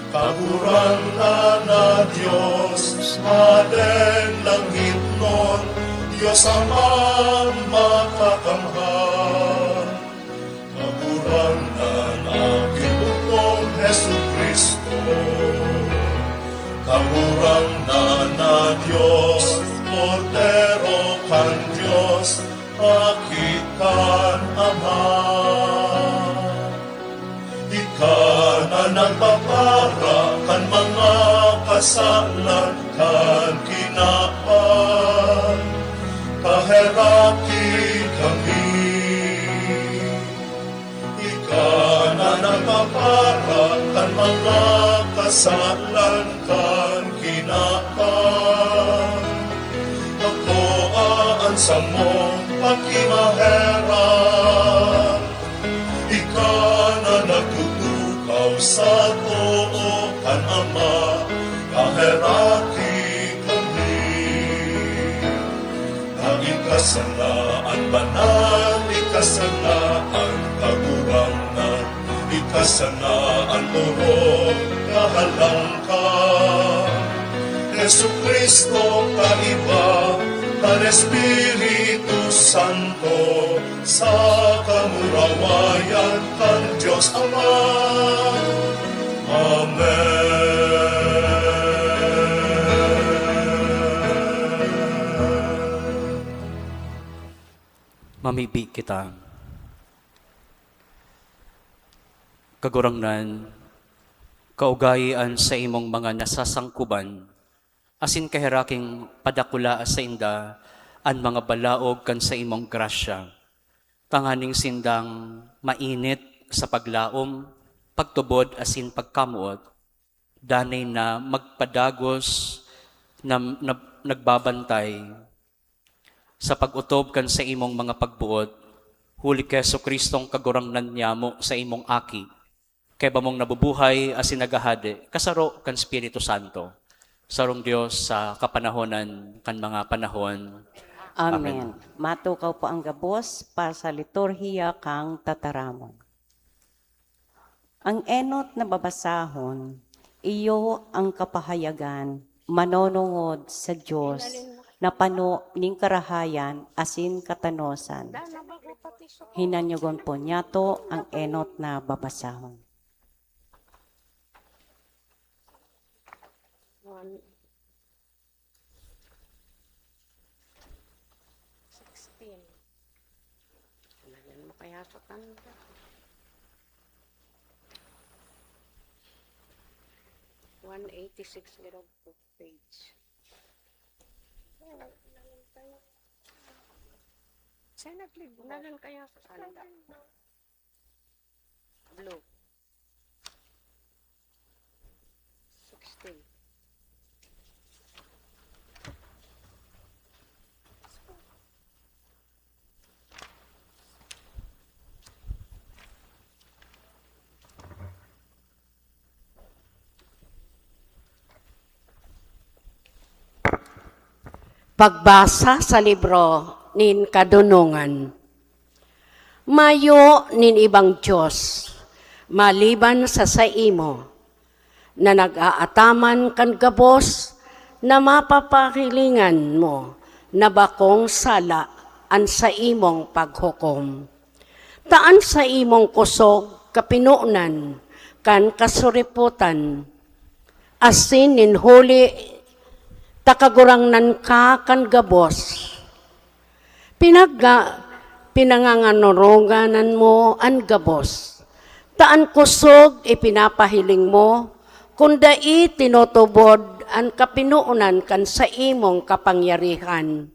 Kagurangnan na Dios, Madeng langitnon, Dios Amang makakamhan. Kagurangnan na Ginoo Jesu-Cristo. Kagurangnan na Dios, Kordero kan Dios, Aki kan Ama. Ika na nagpapara kan mga kasalan kan kinaban, paheraki kami. Ika na nagpapara kan mga kasalan kan kinaban, akoa an samong pakimaherak. Ika na nagtutukaw sa too kan Ama, paheraki kami. Na ika sana an banal, ika sana an kagurangnan, ika sana an orog na halangka. Jesucristo kaiba kan Espiritu Santo, sa kamurawayan kan Dios Ama. Amen. Mamibi kita. Kagurangnan, kaugayi an saimong mga nasasangkuban, asin kaheraking padakula sainda an mga balaog kan saimong grasya, tanganing sindang mainit sa paglaom, pagtubod asin pagkamoot, danay na magpadagos na, na nagbabantay sa pag-otob kan saimong mga pagboot, huli ki Jesu-Cristong Kagurangnan nyamo, saimong Aki, kaiba mong nabubuhay asin naghahade, kasaro kan Espiritu Santo, sarong Dios sa kapanahonan kan mga panahon. Amen. Amen. Matukaw po ang gabos para sa liturhiya kan tataramon. Ang enot na babasahon, iyo ang kapahayagan manonongod sa Dios na pano nin karahayan asin katanosan. Hinanyogon po niyato ang enot na babasahon. Sixteen. Lagyan mo kaya sa tanda. One eighty-six, giraw ko, page. Saan nagligwa? Unahan kaya sa tanda. Blue. Sixteen. Pagbasa sa libro nin Kadonongan. Mayo nin ibang Dios maliban sa saimo, na nag-aataman kan gabos na mapapahilingan mo na bakong sala an saimong paghukom. Ta an saimong kusog kapinonan kan kasuripotan, asin nin huli ta kagurangnan ka kan gabos. Pinagga-, pinanganganuronganan mo an gabos, ta an kusog ipinapahiling mo, kun dai tinutubod an kapinonan kan saimong kapangyarihan,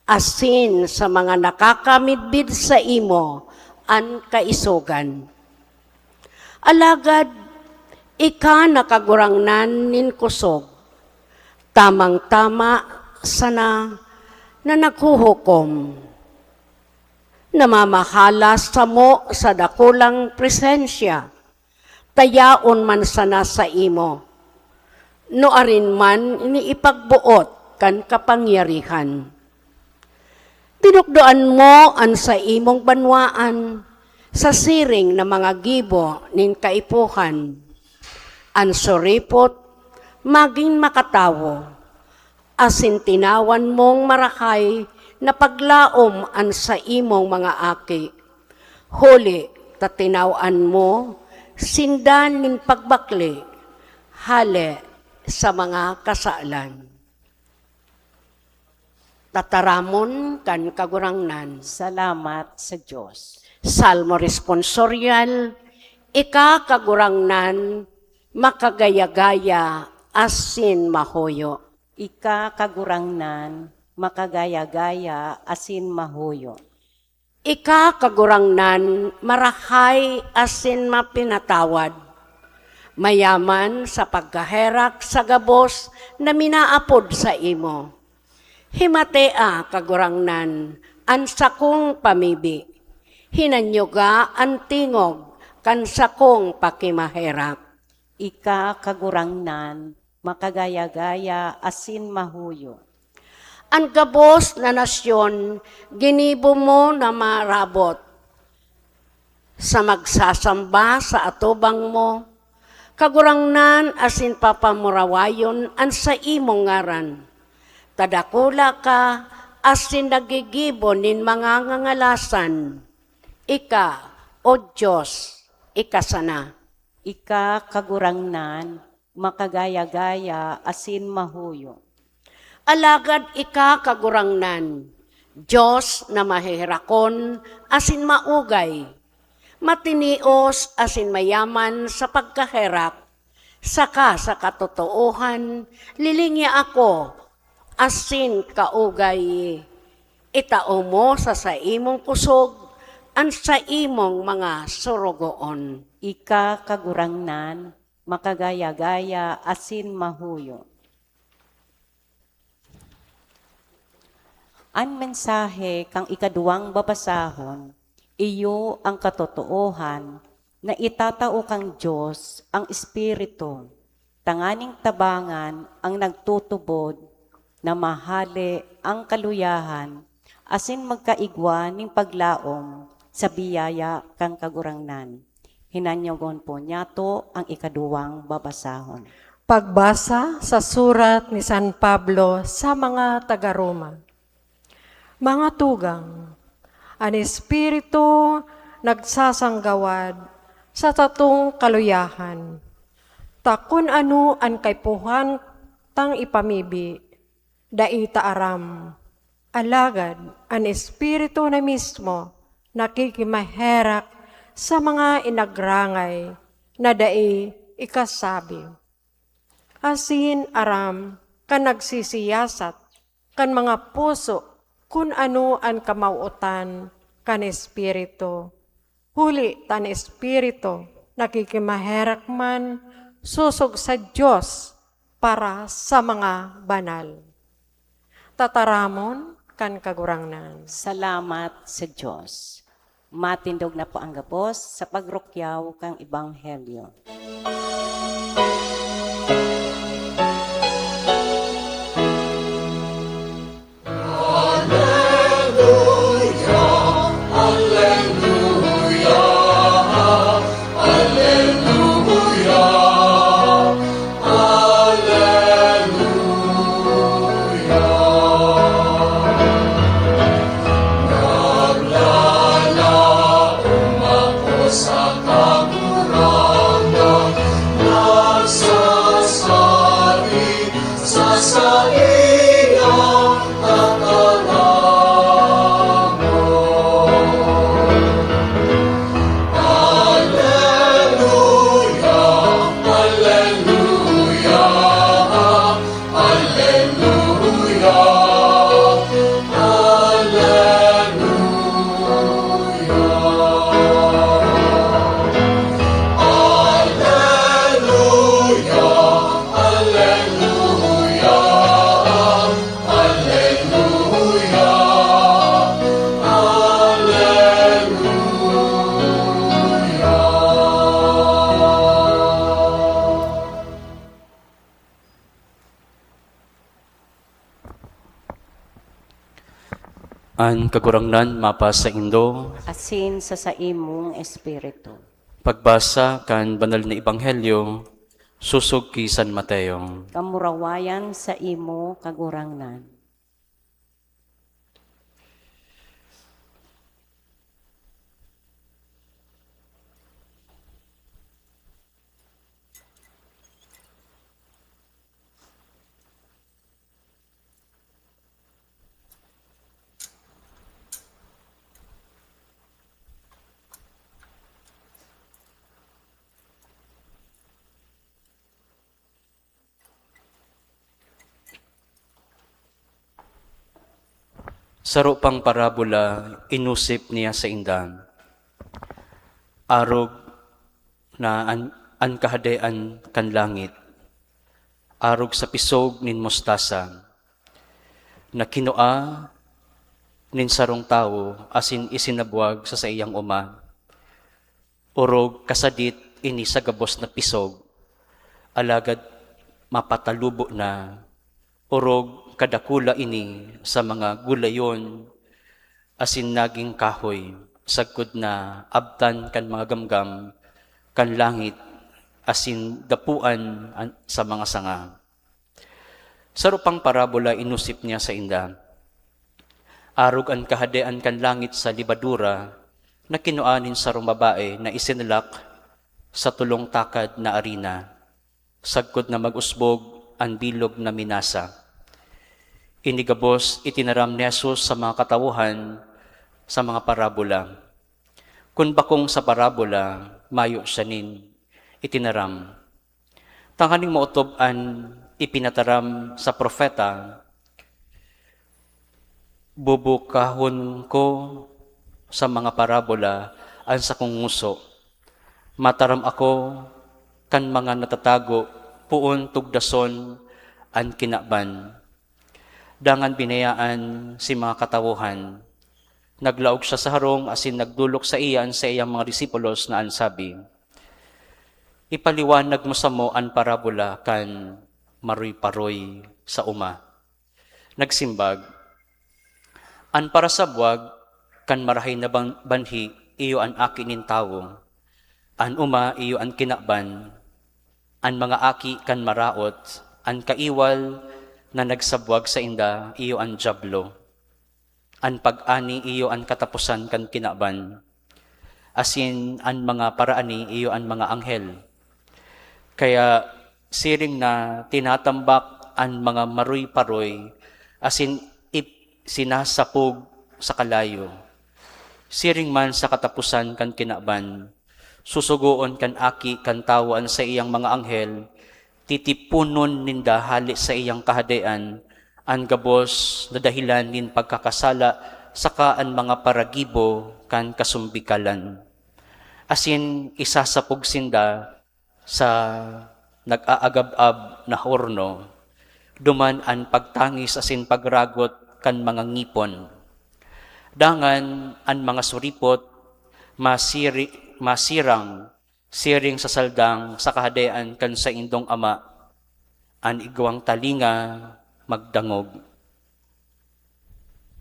asin sa mga nakakamidbid saimo an kaisogan. Alagad ika na kagurangnan nin kusog, tamang-tama sana na naghuhukom, namamahala samo sa dakulang presensya, ta yaon man sana saimo, nuarin man ini ipagboot kan kapangyarihan. Tinukdoan mo an saimong banwaan sa siring na mga gibo nin kaipuhan. An suripot magin makatawo, asin tinawan mong marahay na paglaom an saimong mga aki, huli ta tinawan mo sinda nin pagbakle hale sa mga kasalan. Tataramon kan Kagurangnan. Salamat sa Dios. Salmo Responsorial. Ika, Kagurangnan, makagaya-gaya asin mahuyo. Ika, Kagurangnan, makagaya-gaya asin mahuyo. Ika, Kagurangnan, marahay asin mapinatawad, mayaman sa pagkaherak sa gabos na minaapod saimo. Himatea, Kagurangnan, an sakong pamibi, hinanyoga an tingog kan sakong pakimaherak. Ika, Kagurangnan, makagaya-gaya asin mahuyo. An gabos na nasyon ginibo mo na marabot. Sa magsasamba sa atubang mo, Kagurangnan asin papamurawayon an saimong ngaran. Ta dakula ka asin naggigibo nin mga ngangalasan. Ika, O Dios, ika sana. Ika, Kagurangnan, makagaya-gaya asin mahuyo. Alagad ika, Kagurangnan, Dios na maheherakon asin maugay, matinios asin mayaman sa pagkaherak, saka sa katotoohan, lilingya ako asin kaugay. Itao mo sa saimong kusog an saimong mga sorogoon. Ika, Kagurangnan, makagaya-gaya asin mahuyo. An mensahe kan ikaduwang babasahon, iyo an katotoohan na itatao kan Dios an Espiritu, tanganing tabangan an nagtutubod na mahale an kaluyahan asin magkaigwa nin paglaom sa biyaya kan Kagurangnan. Hinanyogon po niyato an ikaduwang babasahon. Pagbasa sa surat ni San Pablo sa mga taga-Roma. Mga tugang, an Espiritu nagsasanggawad sa satong kaluyahan. Ta kun ano an kaipuhan tang ipamibi, dai ta aram. Alagad an Espiritu na mismo nakikimaherak sa mga inagrangay na dai ikasabi. Asin aram kan nagsisiyasat kan mga puso kun ano an kamawtan kan Espiritu. Huli ta an Espiritu nakikimaherak man sosog sa Dios para sa mga banal. Tataramon kan Kagurangnan. Salamat sa Dios. Matindog na po ang gabos sa pagrukyaw kan Ebanghelyo. An Kagurangnan mapasaindo. Asin sa saimong espiritu. Pagbasa kan Banal na Ebanghelyo sosog ki San Mateo. Kamurawayan saimo, Kagurangnan. Saro pang parabola inosip niya sainda. Arog na an, an Kahadean kan langit, arog sa pisog nin mostasa, na kinua nin sarong tawo asin isinabwag sa saiyang oma. Orog kasadit ini sa gabos na pisog, alagad mapatalubo na. Orog kadakula ini sa mga gulayon asin nagin kahoy, sagkod na abtan kan mga gamgam kan langit asin dapuan an, sa mga sanga. Saro pang parabola inosip niya sainda. Arog an kahadean kan langit sa lebadura na kinua nin sarong babae na isinalak sa tolong takad na arina, sagkod na mag-usbog an bilog na minasa. Ini gabos itinaram ni Jesus sa mga katawohan sa mga parabola. Kun bakong sa parabola, mayo siya nin itinaram. Tanganing maotob an ipinataram sa propeta, "Bubukahon ko sa mga parabola an sakong ngoso. Mataram ako kan mga natatago poon tugdason an kinaban." Dangan binayaan si mga katawohan. Naglaog siya sa harong asin nagdolok saiya an saiyang mga disipulos na an sabi, "Ipaliwanag mo samo an parabola kan maroy-paroy sa oma." Nagsimbag, "An parasabwag kan marahay na ban-, banhi iyo an aki nin tawo. An oma iyo an kinaban. An mga aki kan maraot, an kaiwal na nagsabwag sainda, iyo an Diablo. An pag-ani iyo an kataposan kan kinaban, asin an mga paraani iyo an mga anghel. Kaya siring na tinatambak an mga maroy-paroy asin ip-, sinasapog sa kalayo. Siring man sa kataposan kan kinaban, susugoon kan Aki kan Tawo an saiyang mga anghel, titiponon ninda hale saiyang kahadean an gabos na dahelan nin pagkakasala saka an mga paragibo kan kasumbikalan. Asin isasapog sinda sa nag-aagab-ab na horno, duman an pagtangis asin pagragot kan mga ngipon. Dangan an mga suripot masiri-, masirang siring sa saldang sa kahadean kan saindong Ama, an igwang talinga magdangog.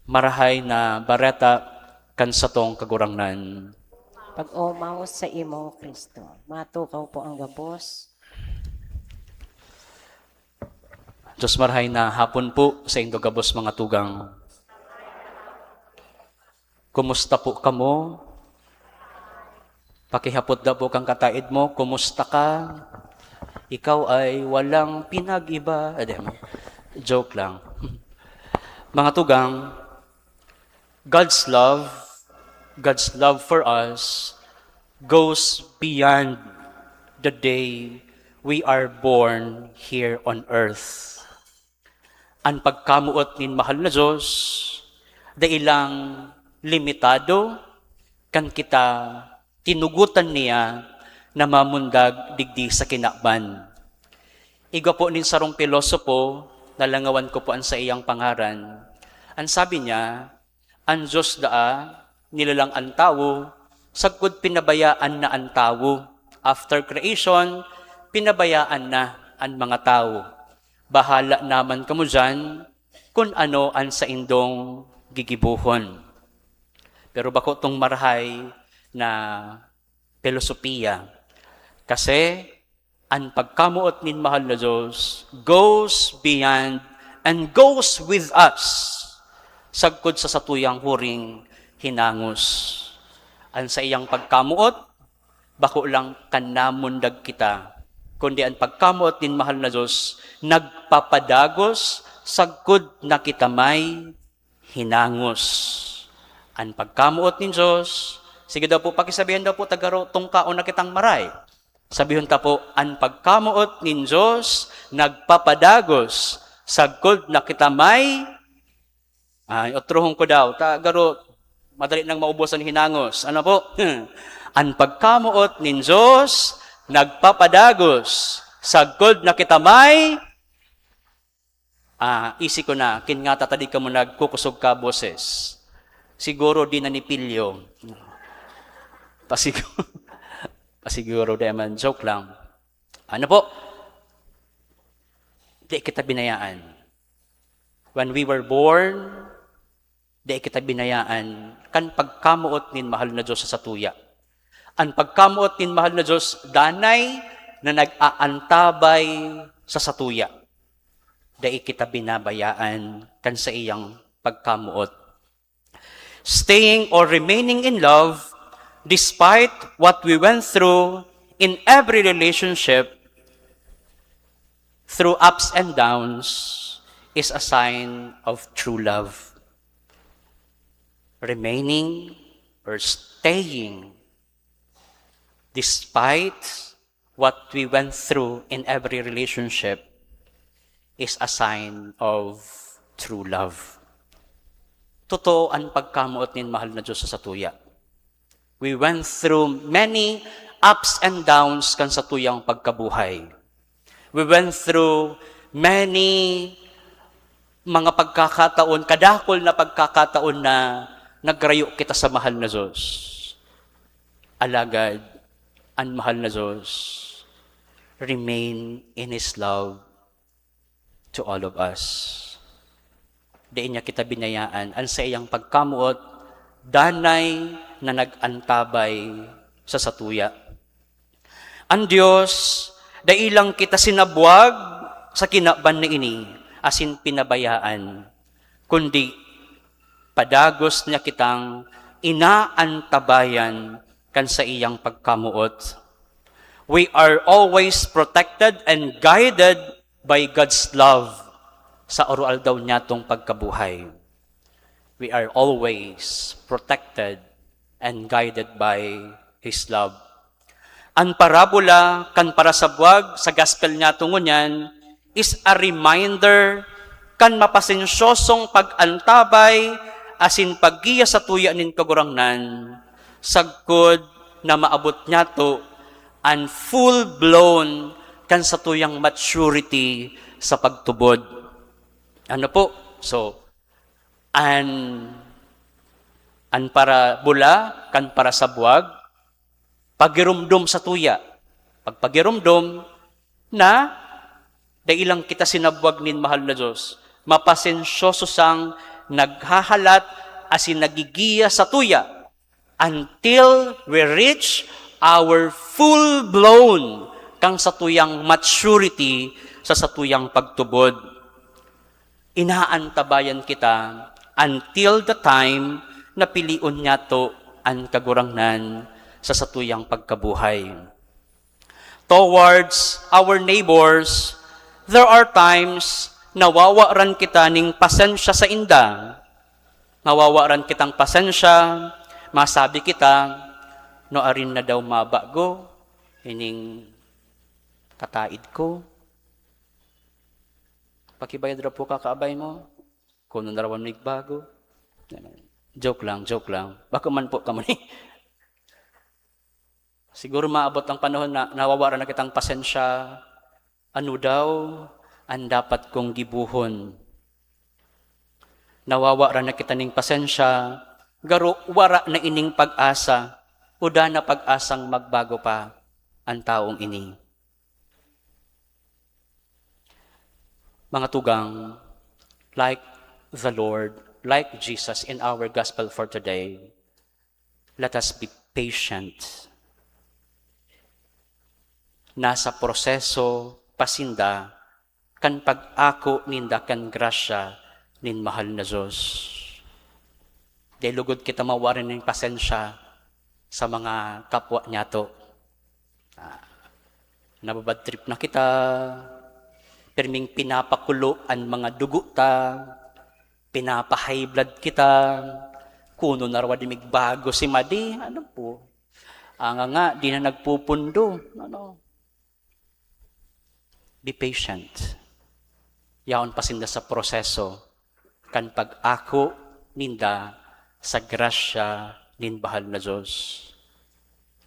Marahay na Bareta kan satong Kagurangnan. Pag-omaw sa imo, Kristo. Matukaw po ang gabos. Diyos, marahay na hapon po sa indo gabos, mga tugang. Kumusta po kamo? Pakihapot daw po kang kataed mo, "Kumusta ka? Ikaw ay walang pinag-iba." Ah, di, joke lang. Mga tugang, God's love, God's love for us goes beyond the day we are born here on earth. An pagkamoot nin mahal na Dios, dai lang limitado kan kita tinugotan niya na mamundag digdi sa kinaban. Igwa po nin sarong pilosopo, nalangawan ko po an saiyang pangaran. An sabi niya, "An Dios daa, nilalang an tawo, sagkod pinabayaan na an tawo. After creation, pinabayaan na an mga tawo. Bahala naman kamo diyan kun ano an saindong gigibohon." Pero bako tong marahay na pilosopiya. Kasi an pagkamoot nin mahal na Dios goes beyond and goes with us sagkod sa satuyang huring hinangos. An saiyang pagkamoot, bako lang kan namundag kita, kundi an pagkamoot nin mahal na Dios nagpapadagos sagkod na kita may hinangos. An pagkamoot nin Dios, sige daw po, pakisabihan daw po, ta garo tungkaon na kitang maray. Sabihon ta po, an pagkamoot nin Dios nagpapadagos sagkod na kita may, ay, otrohon ko daw, ta garo madali nang maubos an hinangos. Ano po? An pagkamoot nin Dios nagpapadagos sagkod na kita may Ah, isi ko na, kin nga tatadi kamo nagkukosog ka boses. Siguro di na ni pilyo. Pasigu-, pasiguro di man, joke lang. Ano po? Di kita binayaan. When we were born, di kita binayaan kan pagkamoot nin mahal na Dios sa satuya. An pagkamoot nin mahal na Dios danay na nag-aantabay sa satuya. Dai kita binabayaan kan saiyang pagkamoot. Staying or remaining in love despite what we went through in every relationship, through ups and downs, is a sign of true love. Remaining or staying despite what we went through in every relationship is a sign of true love. Totoo an pagkamoot nin mahal na Diyos sa satuya. We went through many ups and downs kan satuyang pagkabuhay. We went through many mga pagkakataon, kadakul na pagkakataon na nagrayo kita sa mahal na Diyos. Alagad, an mahal na Diyos remain in His love to all of us. Dai niya kita binayaan. An saiyang pagkamoot, danay na nag-antabay sa satuya. An Dios, dai lang kita sinabwag sa kinaban na ini, asin pinabayaan, kundi padagos niya kitang inaantabayan kan saiyang pagkamoot. We are always protected and guided by God's love sa aroaldaw niyatong pagkabuhay. We are always protected and guided by His love. An parabola kan parasabwag sa gospel niyato ngunyan is a reminder kan mapasensyosong pag-antabay asin paggiya sa tuya nin Kagurangnan, sagkod na maabot niyato an full-blown kan satuyang maturity sa pagtubod. Ano po? So, an, an parabola kan parasabwag, pagiromdom sa tuya. Pagpagiromdom na dai lang kita sinabwag nin mahal na Diyos, mapasensyoso sang naghahalat asin nagigiya sa tuya until we reach our full-blown kan satuyang maturity sa satuyang pagtubod. Inaantabayan kita until the time na pilion niyato an Kagurangnan sa satuyang pagkabuhay. Towards our neighbors, there are times nawawaran kita ning pasensya sainda. Nawawaran kitang pasensya, masabi kita, "Nuarin na daw mabago ining kataid ko? Pakibayad ra po kakaabay mo, kuno na raw an migbago." Joke lang, joke lang. Bako man po kamo ni. Siguro maabot ang panahon na nawawaran na kitang pasensya. Ano daw an dapat kong gibohon? Nawawaran na kita ning pasensya, garo wara na ining pag-asa, o dana pag-asang magbago pa an taong ini. Mga tugang, like the Lord, like Jesus in our gospel for today, let us be patient. Nasa proseso pa sinda kan pag-ako ninda kan grasya nin mahal na Diyos. Dai lugod kita mawaran nin pasensya sa mga kapwa niyato. Ah, nababad trip na kita, pirming pinapakulo an mga dugo ta, pinapa-high blood kita, kuno na raw di migbago si Madi, ano po? Anga nga, di na nagpupundo, ano? Be patient. Yaon pa sinda sa proseso kan pag-ako ninda sa grasya nin bahal na Diyos.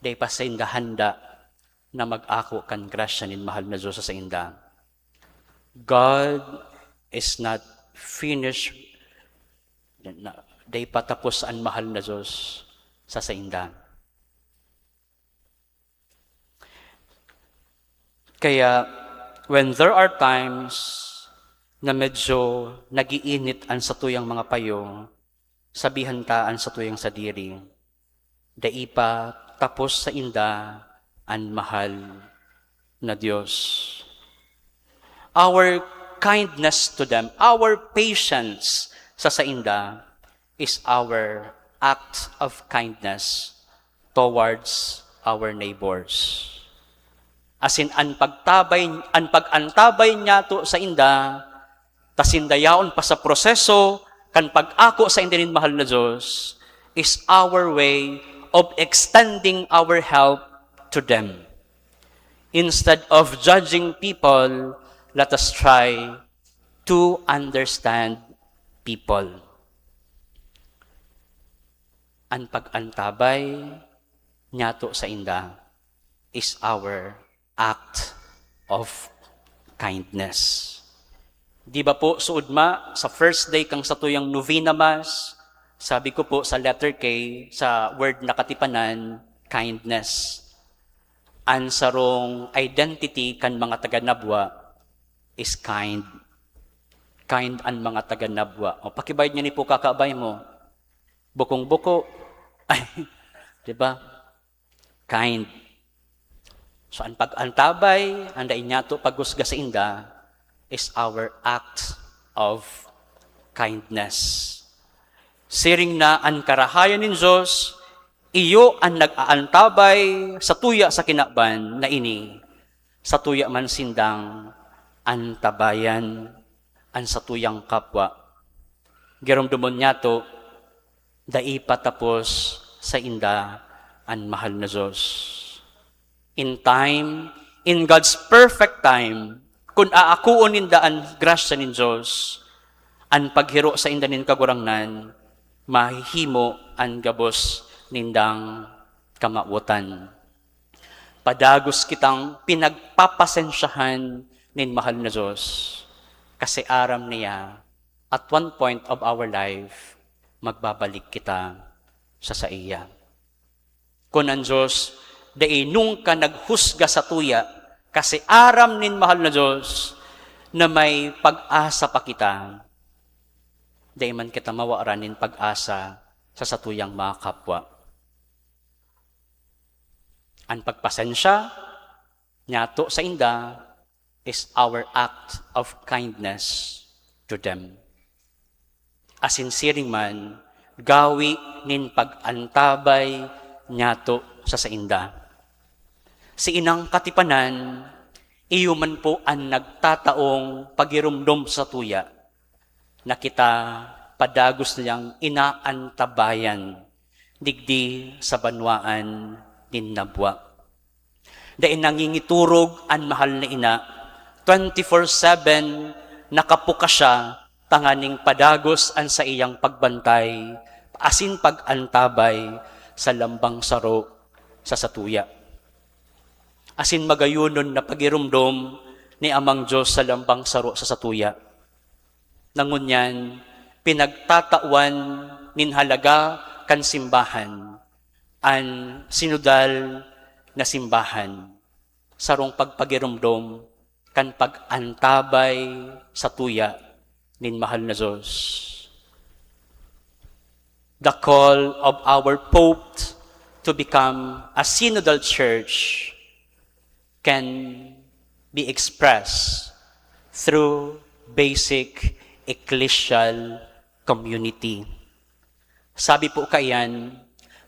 Dai pa sinda handa na mag-ako kan grasya nin mahal na Diyos sa sainda. God is not finished. Na, dai pa tapos an mahal na Diyos sa sainda. Kaya, when there are times na medyo nag-iinit an satuyang mga payo, sabihan ta an satuyang sadiri, "Dai pa tapos sainda an mahal na Dios. Our kindness to them, our patience sa sainda is our act of kindness towards our neighbors. Asin an pagtabay, an pag-antabay niyato sainda, ta sinda yaon pa sa proseso kan pag-ako sainda nin mahal na Dios, is our way of extending our help to them. Instead of judging people, let us try to understand people. An pag-antabay niyato sainda is our act of kindness. Di ba po, suodma, sa first day kan satuyang novena mass, sabi ko po sa letter K, sa word na katipanan, kindness. An sarong identity kan mga taga Nabua is kind. Kind an mga taga Nabua. O, pakibayad niya ni po kakaabay mo. Bukong-buko. Ay, di ba? Kind. So, an pag-antabay, an dai niyato paghusga sainda, is our act of kindness. Siring na an karahayan nin Dios, iyo an nag-aantabay satuya sa kinaban na ini, satuya man sindang antabayan an satuyang kapwa. Giromdomon niyato, dai pa tapos sainda an mahal na Dios. In time, in God's perfect time, kun aakoon ninda an grasya nin Dios, an paghiro sainda nin Kagurangnan, mahihimo an gabos nindang kamawotan. Padagos kitang pinagpapasensyahan nin mahal na Dios, kasi aram niya, at one point of our life, magbabalik kita sa saiya. Kun an Dios dai nungka naghusga satuya, kasi aram nin mahal na Dios na may pag-asa pa kita, dai man kita mawaran nin pag-asa sa satuyang mga kapwa. An pagpasensya niyato sainda is our act of kindness to them. Asin siring man, gawi nin pag-antabay niyato sa sainda. Si inang katipanan, iyo man po an nagtataong pagiromdom satuya na kita padagos niyang inaantabayan digdi sa banwaan nin Nabua. Dai nangingiturog an mahal na ina, twenty-four seven nakapuka siya tanganing padagos an saiyang pagbantay asin pag-antabay sa lambang saro sa satuya. Asin magayonon na pagiromdom ni Amang Dios sa lambang saro sa satuya. Na ngunyan, pinagtatawan nin halaga kan simbahan, an sinodal na simbahan, sarong pagpagiromdom kan pag-antabay satuya nin mahal na Dios. The call of our Pope to become a synodal church can be expressed through basic ecclesial community. Sabi po kaiyan,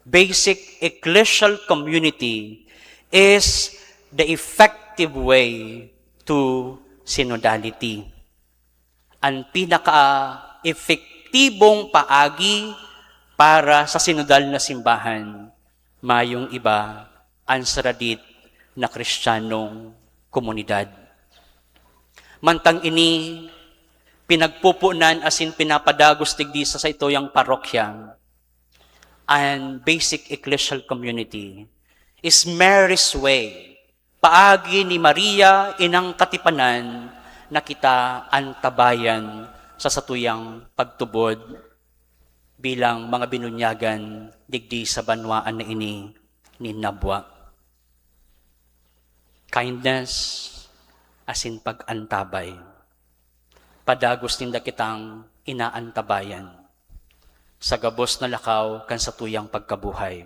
basic ecclesial community is the effective way to synodality. An pinaka-epektibong paagi para sa sinodal na simbahan, mayong iba an saradit na Kristiyanong komunidad. Mantang ini, pinagpupunan asin pinapadagos digdi sa saituyang parokya, an basic ecclesial community is Mary's way, paagi ni Maria, inang katipanan, na kita antabayan sa satuyang pagtubod bilang mga binunyagan digdi sa banwaan na ini nin Nabua. Kindness asin pag-antabay. Padagos ninda kitang inaantabayan sa gabos na lakaw kan satuyang pagkabuhay.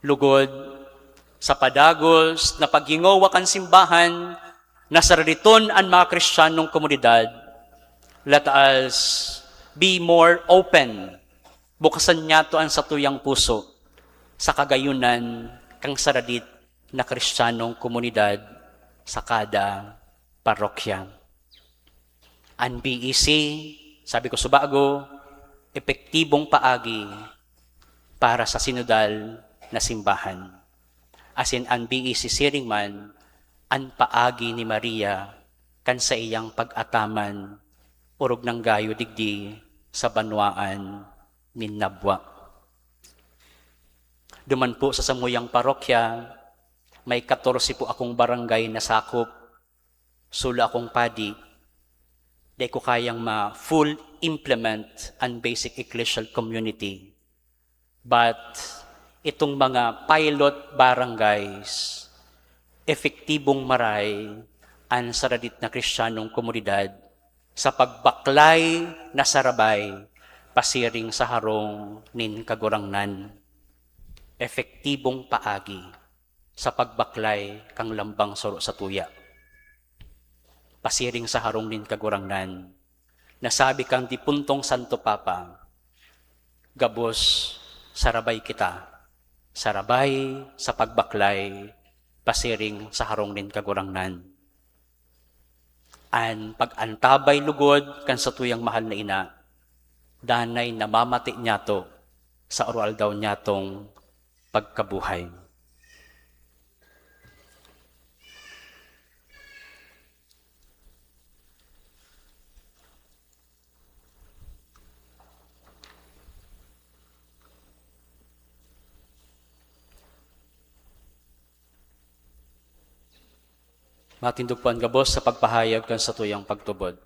Lugod, Sa padagos na paghingowa kan simbahan na saraditon an mga Kristiyanong komunidad, let us be more open. Bukasan niyato an satuyang puso sa kagayunan kan saradit na Kristiyanong komunidad sa kada parokya. An B E C, sabi ko subago, epektibong paagi para sa sinodal na simbahan. Asin an B E C siring man an paagi ni Maria kan saiyang pag-ataman, orog nang gayo digdi sa banwaan nin Nabua. Duman po sa samuyang parokya, may katorse po akong barangay na sakop. Solo akong padi, di ko kayang ma-full implement an basic ecclesial community. But itong mga pilot barangays, epektibong maray an saradit na Kristiyanong komunidad sa pagbaklay na sarabay pasiring sa harong nin Kagurangnan. Epektibong paagi sa pagbaklay kan lambang saro satuya. Pasiring sa harong nin Kagurangnan, nasabi kan dipuntong Santo Papa, gabos sarabay kita, sarabay sa pagbaklay pasiring sa harong nin Kagurangnan. An pag-antabay lugod kan satuyang mahal na ina, danay namamati niyato sa aroaldaw niyatong pagkabuhay. Matindog po an gabos sa pagpahayag kan satuyang pagtubod.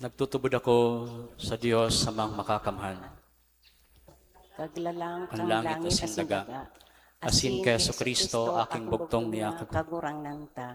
Nagtutubod ako sa Dios, Amang Makakamhan, Kaglalang kan kan langit langit asin asin daga, daga, asin asin kay kay Jesu-Cristo, Cristo, aking aking bugtong bugtong niya, niya, kagu- Kagurangnan ta.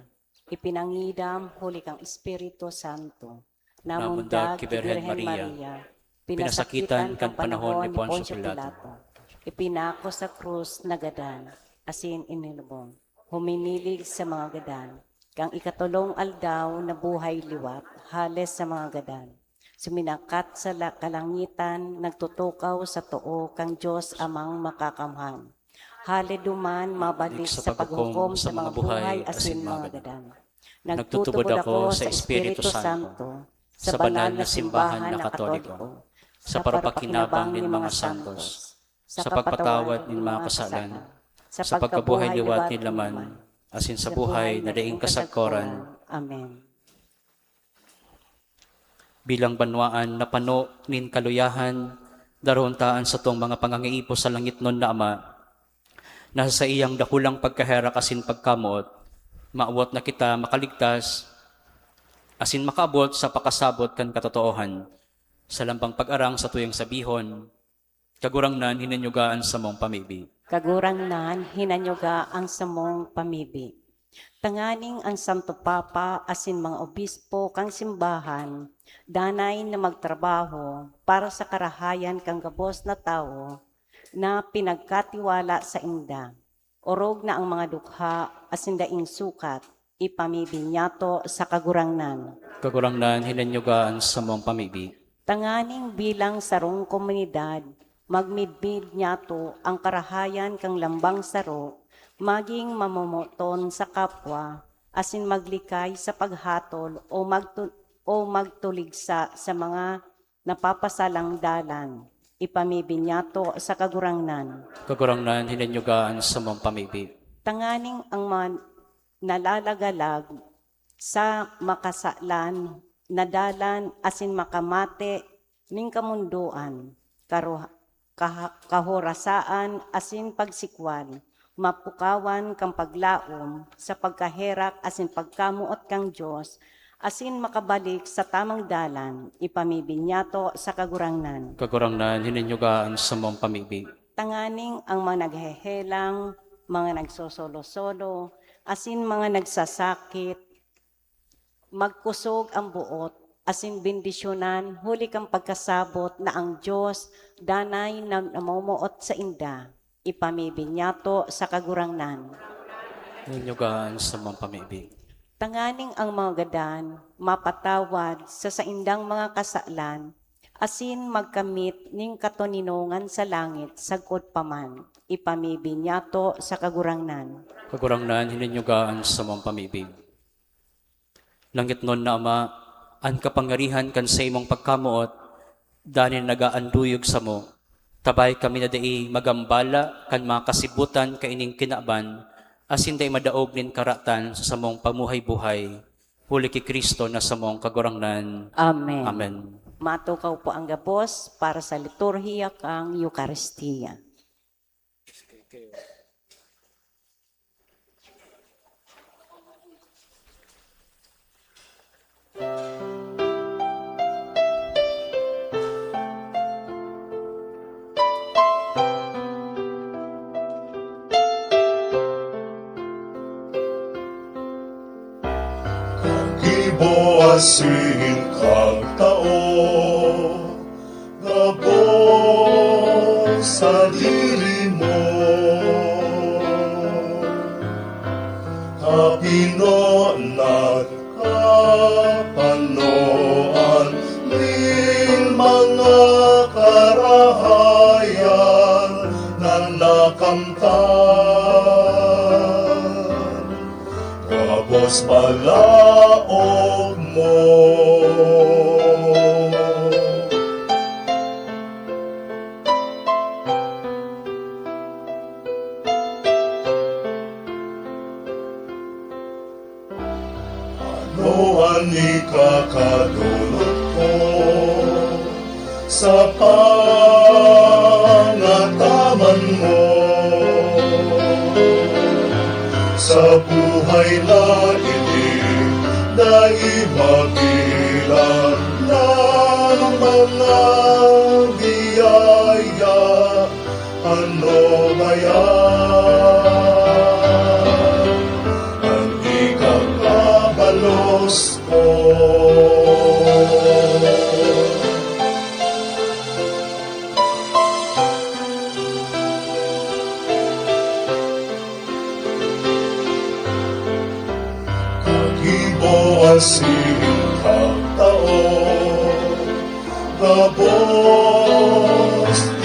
Ipinangidam huli kan Espiritu Santo. Namundag ki Birhen Maria, pinasakitan kan panahon ni Poncio Pilato. Ipinako sa krus, nagadan, asin inilubong. Huminilig sa mga gadan. Kan ikatolong aldaw, nabuhay liwat, hale sa mga gadan. Suminakat sa la-, kalangitan, nagtutukaw sa too kan Dios Amang Makakamhan. Hale duman, mabalik sa paghukom sa mga buhay asin mga gadan. Nagtutubod ako sa Espiritu Santo, sa banal na simbahan na Katoliko, sa parapakinabang nin mga santos, sa pagpatawad nin mga kasalan, sa pagkabuhay liwat nin laman, asin sa buhay na daing kasagkoran. Amen. Bilang banwaan na pano nin kaluyahan, darahon ta an satong mga pangangaipo sa langitnon na Ama, na sa saiyang dakulang pagkaherak asin pagkamoot, maawot na kita makaligtas asin makaabot sa pakasabot kan katotoohan. Sa lambang pag-arang satuyang sabihon, Kagurangnan, hinanyuga an samong pamibi. Kagurangnan, hinanyuga an samong pamibi. Tanganing an Santo Papa asin mga obispo kan simbahan danay na magtrabaho para sa karahayan kan gabos na tawo na pinagkatiwala sainda. Orog na ang mga dukha asin daing sukat, ipamibi niyato sa Kagurangnan. Kagurangnan, hinanyuga an samong pamibi. Tanganing bilang sarong komunidad, magmidbid niyato an karahayan kan lambang saro, magin mamomoton sa kapwa, asin maglikay sa paghatol o magtu-, o magtuligsa sa mga napapasalang dalan. Ipamibi niyato sa Kagurangnan. Kagurangnan, hinanyuga an samong pamibi. Tanganing ang mga nalalagalag sa makasalan na dalan asin makamate nin kamondoan, karuha-, kaha-, kahorasaan asin pagsikwal, mapukawan kan paglaom sa pagkaherak asin pagkamoot kan Dios, asin makabalik sa tamang dalan, ipamibi niyato sa Kagurangnan. Kagurangnan, hininyoga an samong pamibi. Tanganing ang mga naghehelang, mga nagsosolo-solo, asin mga nagsasakit, magkusog ang boot, asin bendisyonan huli kan pagkasabot na ang Dios danay na namomoot sainda. Ipamibi niyato sa Kagurangnan. Hininyoga an samong pamibi. Tanganing ang mga gadan mapatawad sa saindang mga kasalan, asin magkamit nin katoninongan sa langit sagkod pa man. Ipamibi niyato sa Kagurangnan. Kagurangnan, hininyoga an samong pamibi. Langitnon na Ama, an kapangyarihan kan saimong pagkamoot, dani na nag-aanduyog samo. Tabay kami na dai magambala kan mga kasibutan kaining kinaban, asin dai madaog nin karatan sa samong pamuhay-buhay. Huli ki Cristo na samong Kagurangnan. Amen. Amen. Matukaw po ang gabos para sa liturhiya kan Eukaristia. Kagibo asin kagtao, gabos sadiri mo. Kapinonan, kapanoan nin mga karahayan na nakamtan. Gabos balaog mo. Ano an ikakadolot ko sa pangataman mo? Sa buhay na ini, dai mabilang na mga biyaya. Ano kaya an ikakabalos ko? Kagibo asin kagtao, gabos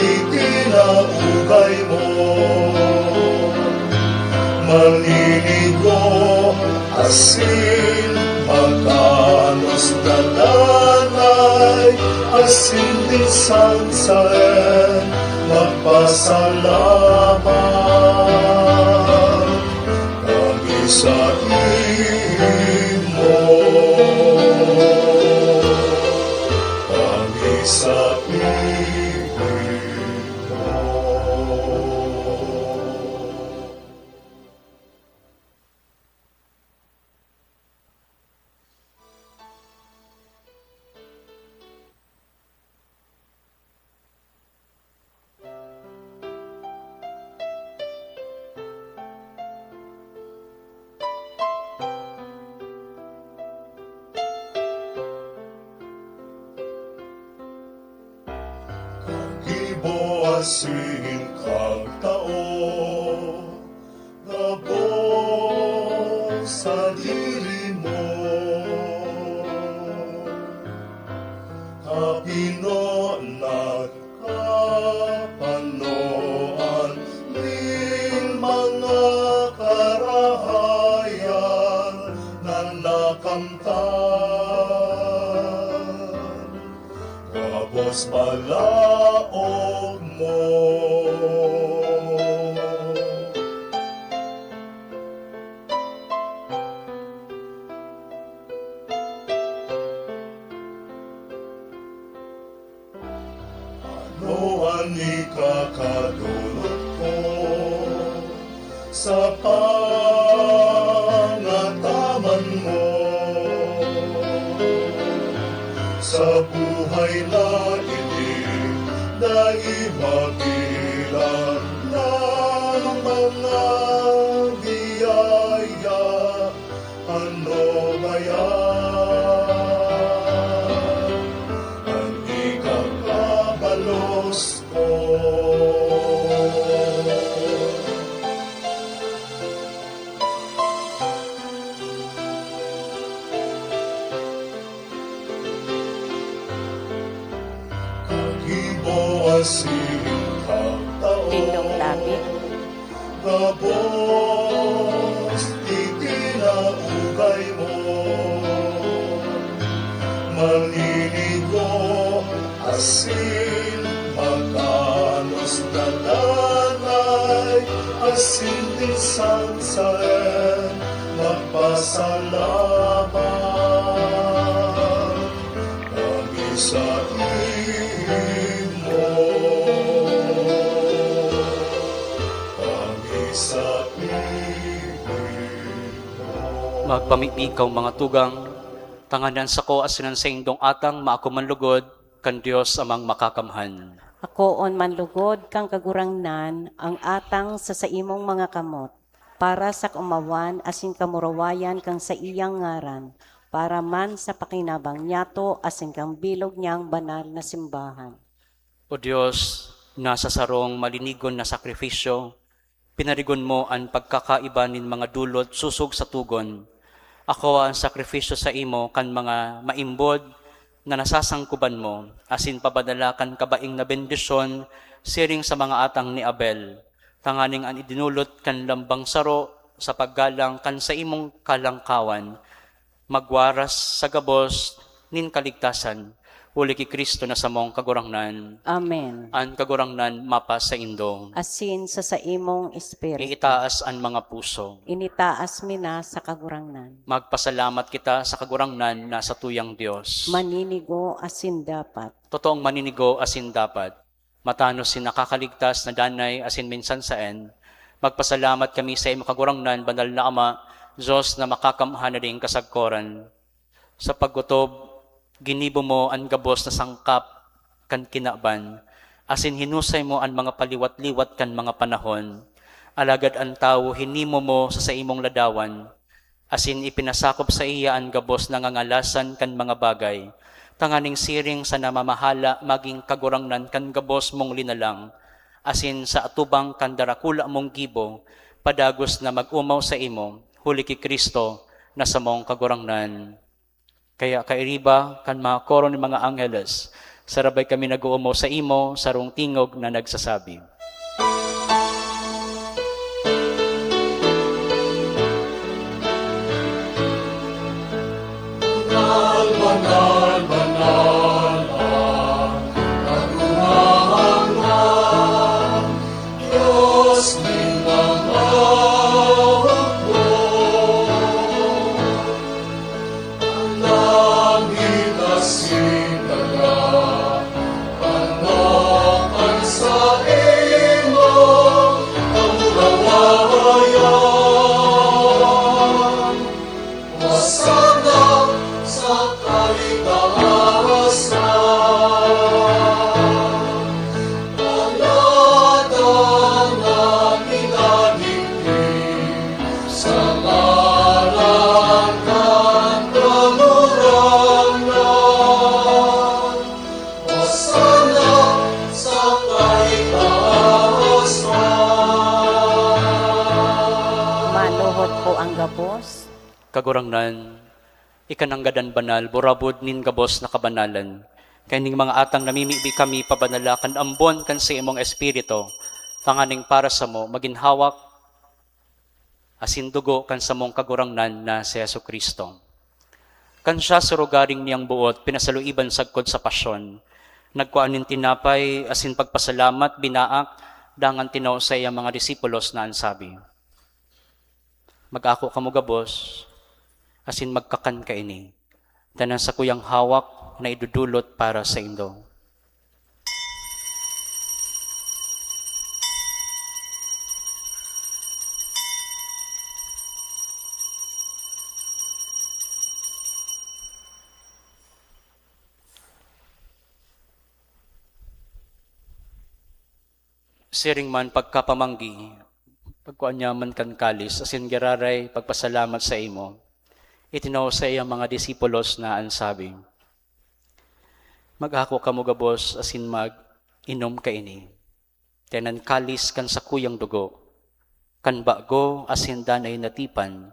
ikinaugay mo. Maninigo asin makanos na danay, asin minsan saen magpasalamat kami saimo. Kami saimo. Kagibo asin kagtao, gabos sadiri mo. Kapinonan, kapanoan nin mga karahayan na nakamtan. Gabos balaog mo. Ano an ikakadolot ko sa pangataman mo? Ay naini na imabilang na mga biyaya, ano ba yan? Ang ikakabalos ko. Kagibo asin kang taon. Tindog tabi. Gabos, ikinaugay mo. Maninigo, asin, makanos na danay, asin minsan saen, magpasalamat. Kami sa imo. Kami sa imo. Magpamibi kaw, mga tugang, tanganing an sako asin an saindong atang maako man lugod kan Dios Amang Makakamhan. Akoon man lugod kan Kagurangnan an atang sa saimong mga kamot, para sa kaomawan asin kamurawayan kan saiyang ngaran, para man sa pakinabang niyato asin kan bilog niyang banal na simbahan. O Dios, na sa sarong malinigon na sakrifisyo, pinarigon mo an pagkakaiba nin mga dulot sosog sa togon. Akoa an sakrifisyo saimo kan mga maimbod na nasasangkoban mo, asin pabanala kan kabaing na bendisyon siring sa mga atang ni Abel, tanganing an idinulot kan lambang saro sa paggalang kan saimong kalangkawan, magwaras sa gabos nin kaligtasan, huli ki Cristo na samong Kagurangnan. Amen. An Kagurangnan mapasaindo. Asin sa saimong espiritu. Iitaas an mga puso. Initaas mi na sa Kagurangnan. Magpasalamat kita sa Kagurangnan na satuyang Dios. Maninigo asin dapat. Totoong maninigo asin dapat. Matanos sin nakakaligtas na danay asin minsan saen, magpasalamat kami saimo, Kagurangnan, Banal na Ama, Dios na makakamhan na daing kasagkoran. Sa paggotob, ginibo mo an gabos na sangkap kan kinaban, asin hinusay mo an mga paliwat-liwat kan mga panahon. Alagad an tawo hinimo mo sa saimong ladawan, asin ipinasakop saiya an gabos na ngangalasan kan mga bagay, tanganing siring sa namamahala magin kagurangnan kan gabos mong linalang, asin sa atubang kan darakula mong gibo, padagos na mag-omaw saimo, huli ki Cristo na samong Kagurangnan. Kaya kairiba kan mga koro nin mga angheles, sarabay kami nag-oomaw saimo, sarong tingog na nagsasabi, "Banal, banal, banal ang Kagurangnan, Dios nin mga hukbo." An langit asin daga, ano kan saimong kamurawayan? Hosana sa kaitaasan. Paladangan an minadigdi sa ngaran kan Kagurangnan. Hosana sa kaitaasan. Manuhot po ang gabos. Kagurangnan, ika nanggad an banal, burabod nin gabos na kabanalan. Kaining mga atang namimibi kami pabanala kan ambon kan saimong Espiritu, tanganing para samo magin hawak asin dugo kan samong Kagurangnan na si Jesu-Cristo. Kan siya surugaring niyang boot pinasaluiban sagkod sa pasyon, nagkua nin tinapay asin pagpasalamat, binaak, dangan tinao sa iyang mga disipulos na an sabi, "Mag-ako kamo gabos, asin magkakan kaini. Ta an sakuyang hawak na idodolot para saindo." Siring man pagkapamanggi, pagkua niya man kan kalis, asin giraray pagpasalamat saimo, itinao sa iyang mga disipulos na an sabi, "Mag-ako kamo gabos asin mag-inom kaini. Kaya an kalis kan sakuyang dugo, kan bago asin danay na tipan,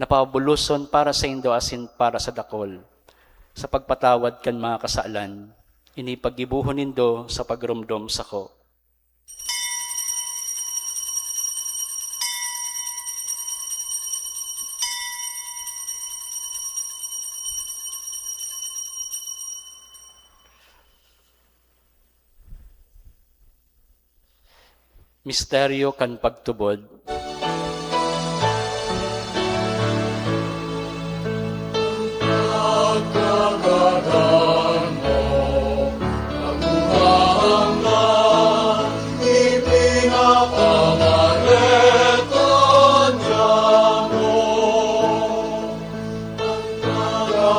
na pabuloson para saindo asin para sa dakol, sa pagpatawad kan mga kasalan. Ini paggibohon nindo sa pagromdom sako." Misteryo kan pagtubod.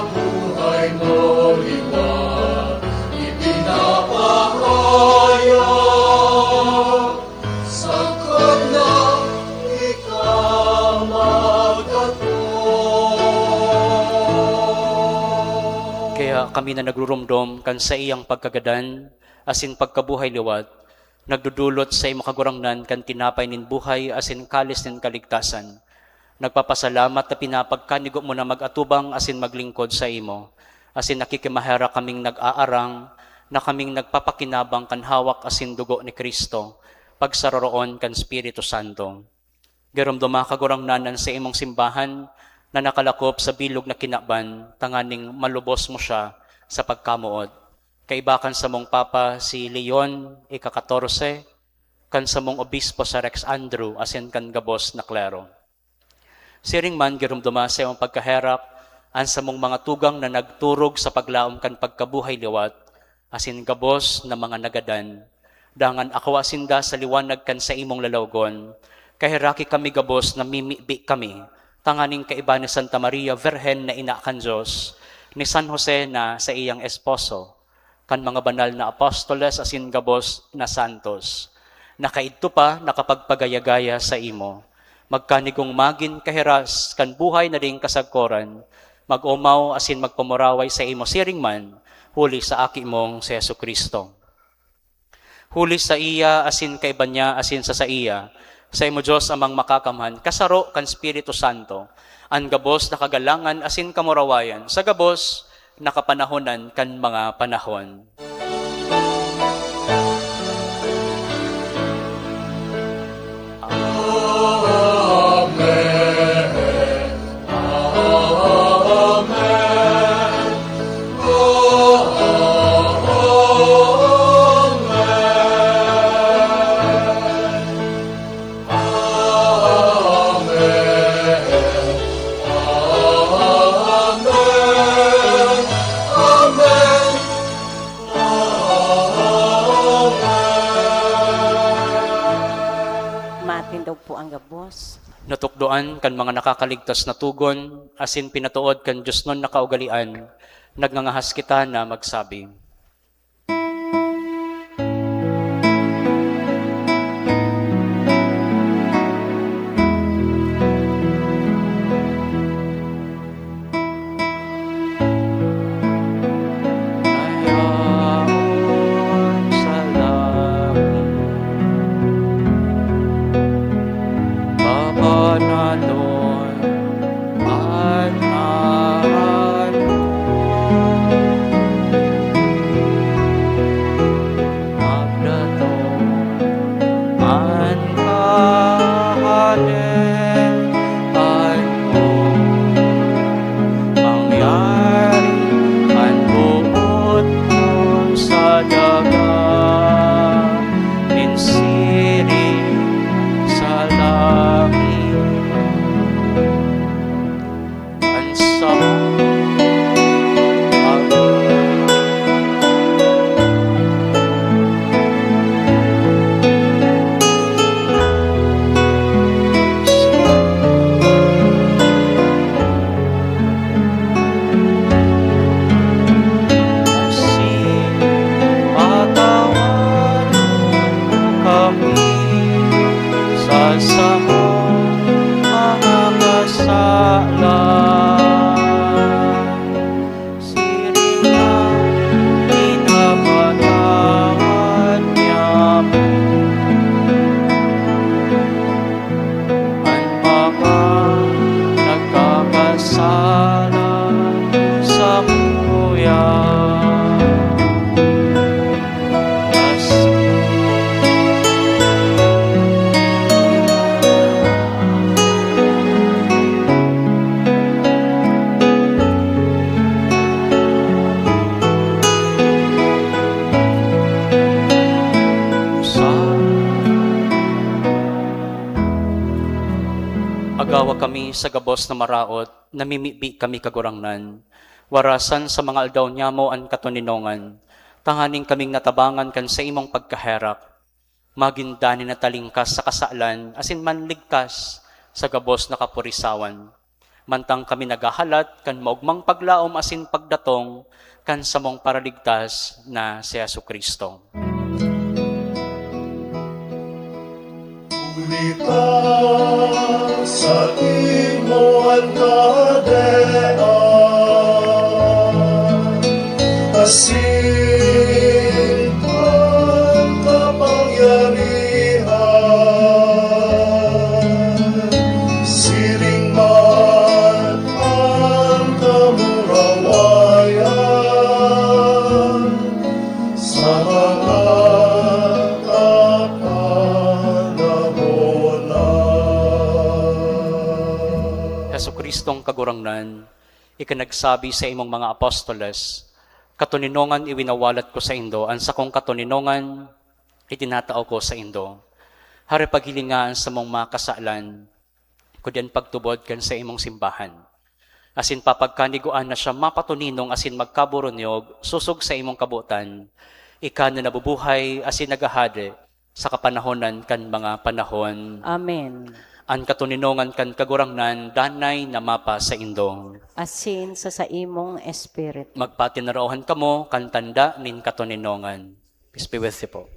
Buhay mo liwat, ipinapahayag, sagkod na ika magkatong. Kaya kami na nagrurumdom kan saiyang pagkagadan asin pagkabuhay liwat, nagdudulot sa imo, Kagurangnan, kan tinapay nin buhay asin kalis nin kaligtasan. Nagpapasalamat ta pinapagkanigo mo na mag-atubang asin maglingkod saimo, asin nakikimaherak kaming nag-aarang na kaming nagpapakinabang kan hawak asin dugo ni Cristo, pagsaroroon kan Espiritu Santo. Giromdoma, Kagurangnan, an saimong simbahan na nakalakop sa bilog na kinaban, tanganing malubos mo siya sa pagkamoot. Kaiba kan samong Papa, si Leon ika-katorse, kan samong obispo, si Rex Andrew, asin kan gabos na klero. Siring man, giromdoma sa iyong pagkaherak an samong mga tugang na nagturog sa paglaom kan pagkabuhay liwat, asin gabos na mga nagadan. Dangan akua sinda sa liwanag kan saimong lalawgon. Kaheraki kami gabos na mimibi kami, tanganing kaiba ni Santa Maria, Virgen na ina kan Dios, ni San Jose na saiyang esposo, kan mga banal na apostoles asin gabos na santos, na kaidto pa nakapagpagaya-gaya saimo. Magkanigong magin kahiras kan buhay na daing kasagkoran, mag-omaw asin magpamuraway saimo siring man, huli sa Aki mong si Jesu-Cristo. Huli saiya asin kaiba niya asin sa saiya, saimo Dios Amang Makakamhan, kasaro kan Espiritu Santo, an gabos na kagalangan asin kamurawayan sa gabos na kapanahonan kan mga panahon. Amen. Amen. Amen. Amen. Amen. Amen. Matindog po ang gabos. Natukdoan kan mga nakakaligtas na tugon, asin pinatood kan diosnon na kaugalean, nagngangahas kita na magsabi. Nayaon sa langit, pabanalon an ngaran mo. Siring na pinapatawad niya mo an mga nagkakasala samuya. Agawa kami sa gabos na maraot, namimibi kami, Kagurangnan. Warasan sa mga aldaw niyamo an katoninongan, tanganing kaming natabangan kan saimong pagkaherak, magin dani na talingkas sa kasalan asin manligtas sa gabos na kapurisawan. Mantang kami naghahalat kan maogmang paglaom asin pagdatong kan samong Paraligtas na si Jesu-Cristo. Huli ta saimo an kahadean, asin an kapangyarihan, siring man an kamurawayan sa mga kapanahonan. Jesu-Cristong Kagurangnan, ika nagsabi sa imong mga apostoles, "Katoninongan iwinawalat ko saindo, an sakong katoninongan itinatao ko saindo." Hare, paghilinga an samong mga kasalan, kundi an pagtubod kan saimong simbahan. Asin papagkaniguan na siya mapatoninong asin magkaburunyog sosog sa imong kabotan, ika na nabubuhay asin naghahade sa kapanahonan kan mga panahon. Amen. An katoninongan kan Kagurangnan danay na mapasaindo. Asin sa saimong espiritu. Magpatinaraohan kamo kan tanda nin katoninongan. Peace be with you po.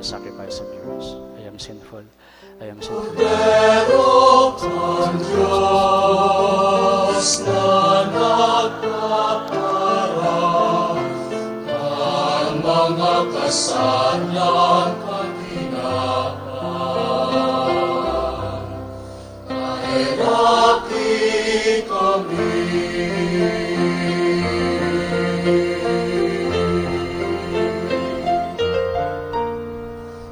Sacrifice of yours. I am sinful. I am sinful. Kordero kan Dios na nagpapara kan mga kasalan kan tinawan. Kaheraki kami.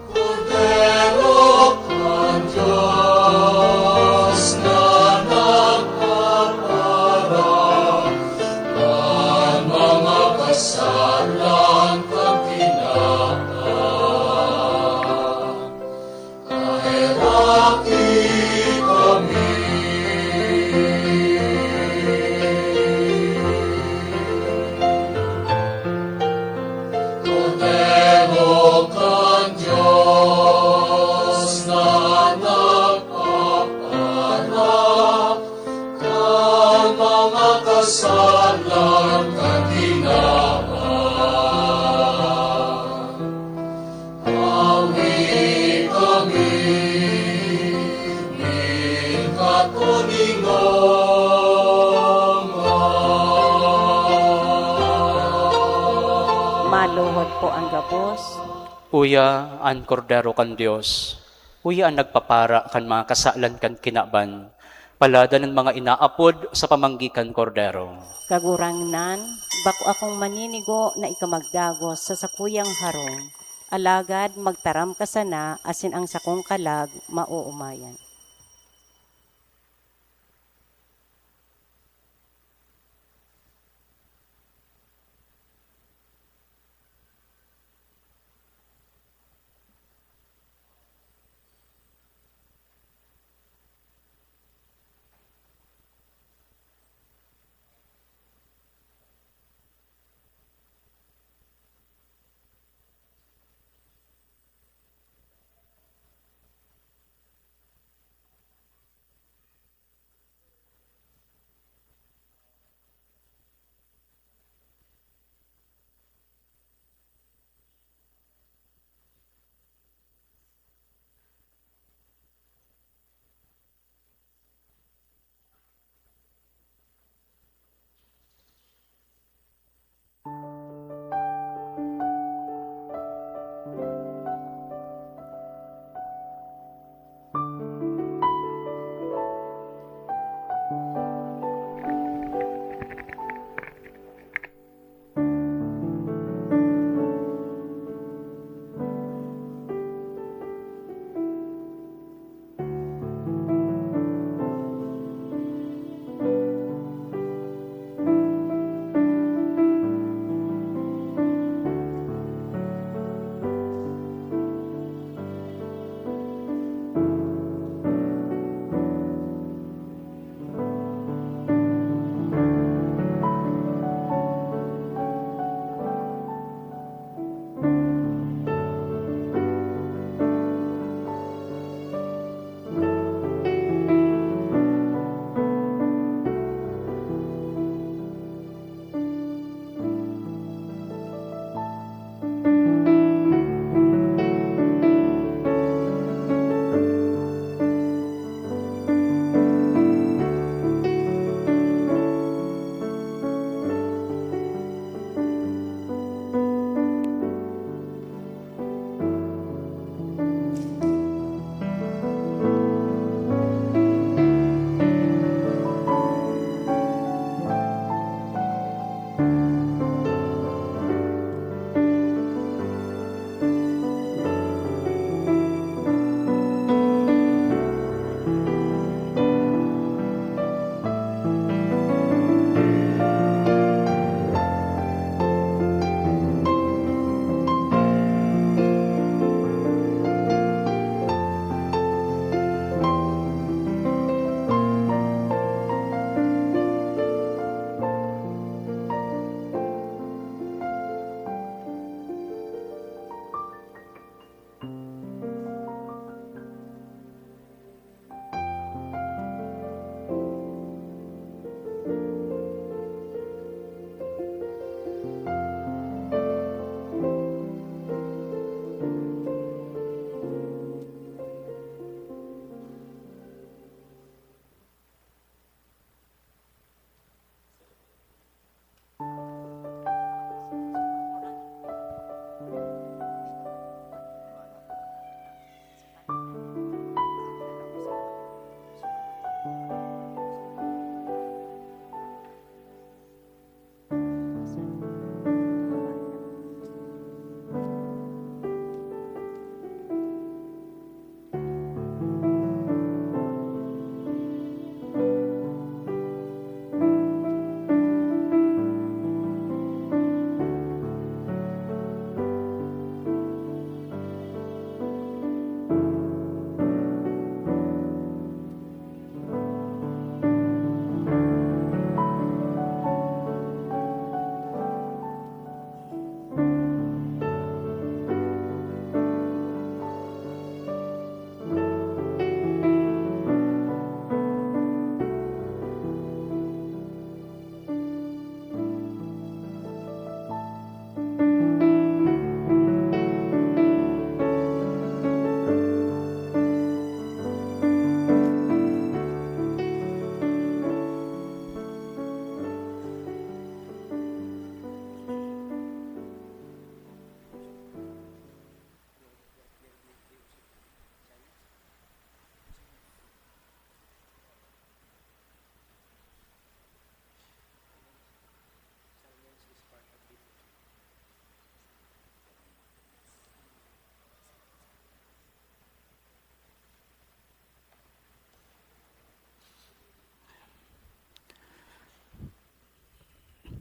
Kordero kan Dios na nagpapara kan mga kasalan kan tinawan. Kaheraki kami. Kordero kan Dios na nagpapara kan mga kasalan kan tinawan. Awi kami nin katoninongan. Maluhod po an gabos. Uya an Kordero kan Dios. Uya an nagpapara kan mga kasalan kan kinaban. Palada nin mga inaapod sa pamanggi kan Kordero. Kagurangnan, bako akong maninigo na ika magdagos sa sakuyang harong, alagad magtaram ka sana asin ang sakong kalag maoomayan.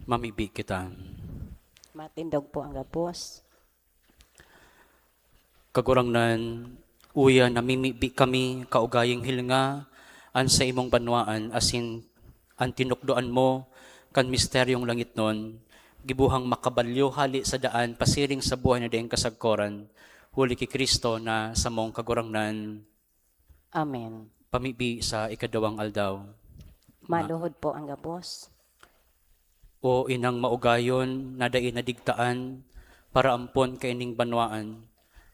Mamibi kita. Matindog po ang gabos. Kagurangnan, uya namimibi kami kaugayang hilnga an saimong banwaan asin an tinukdoan mo kan misteryong langitnon, gibuhang makabalyo hali sa daan pasiring sa buhay na daing kasagkoran, huli ki Cristo na samong Kagurangnan. Amen. Pamibi sa ikadawang aldaw. Maluhod po ang gabos. O inang maugayon na dai nadigtaan, paraampon kaining banwaan,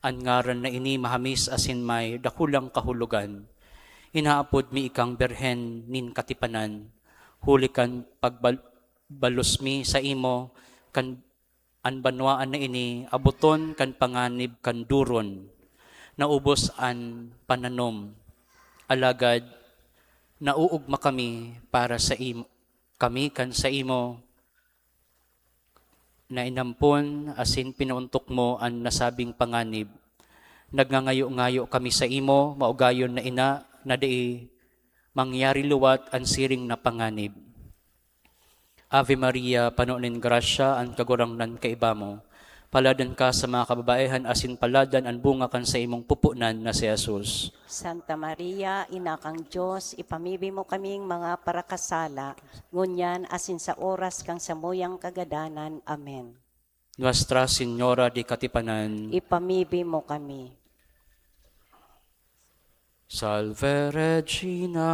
an ngaran na ini mahamis asin may dakulang kahulogan. Inaapod mi ikang Birhen nin Katipanan, huli kan pagbalos mi saimo kan an banwaan na ini aboton kan panganib kan doron. Naubos an pananom, alagad nauugma kami para sa imo, kami kan saimo na inampon asin pinaontok mo an nasabing panganib. Nagngangayo-ngayo kami saimo, maugayon na ina, na dai mangyari liwat an siring na panganib. Ave Maria, pano nin grasya, an Kagurangnan kaiba mo. Paladan ka sa mga kababaehan asin paladan an bunga kan saimong pupunan na si Jesus. Santa Maria, Ina kang Dios, ipamibi mo kaming mga parakasala, ngunyan asin sa oras kan samuyang kagadanan. Amen. Nuestra Señora de Katipanan. Ipamibi mo kami. Salve Regina.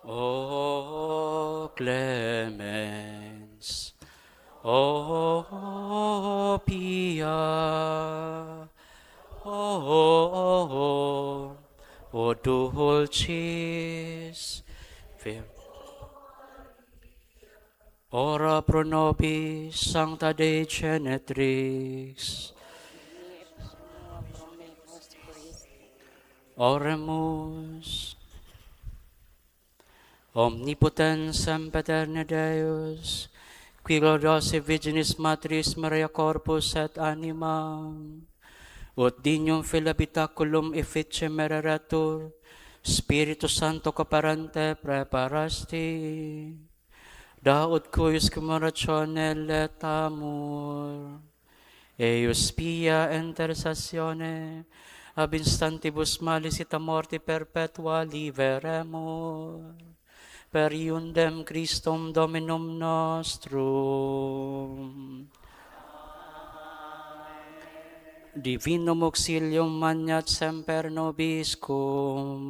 O Clemens, O Pia, O, O, O Dulcis, Fem- Ora pro nobis, Sancta Dei Genetrix. Oremus. Omnipotens sempiterne Deus, qui gloriosae Virginis Matriis Mariae corpus et anima, ut dignum filii habitaculum efficiem ereretur, Spiritu Sancto cooperante preparasti, da ut cuius cum oratione laetamur, eius pia intercessione ab instantibus malice et a morte perpetua liberemur. Per eundem Christum Dominum nostrum. Divinum auxilium maneat semper nobiscum.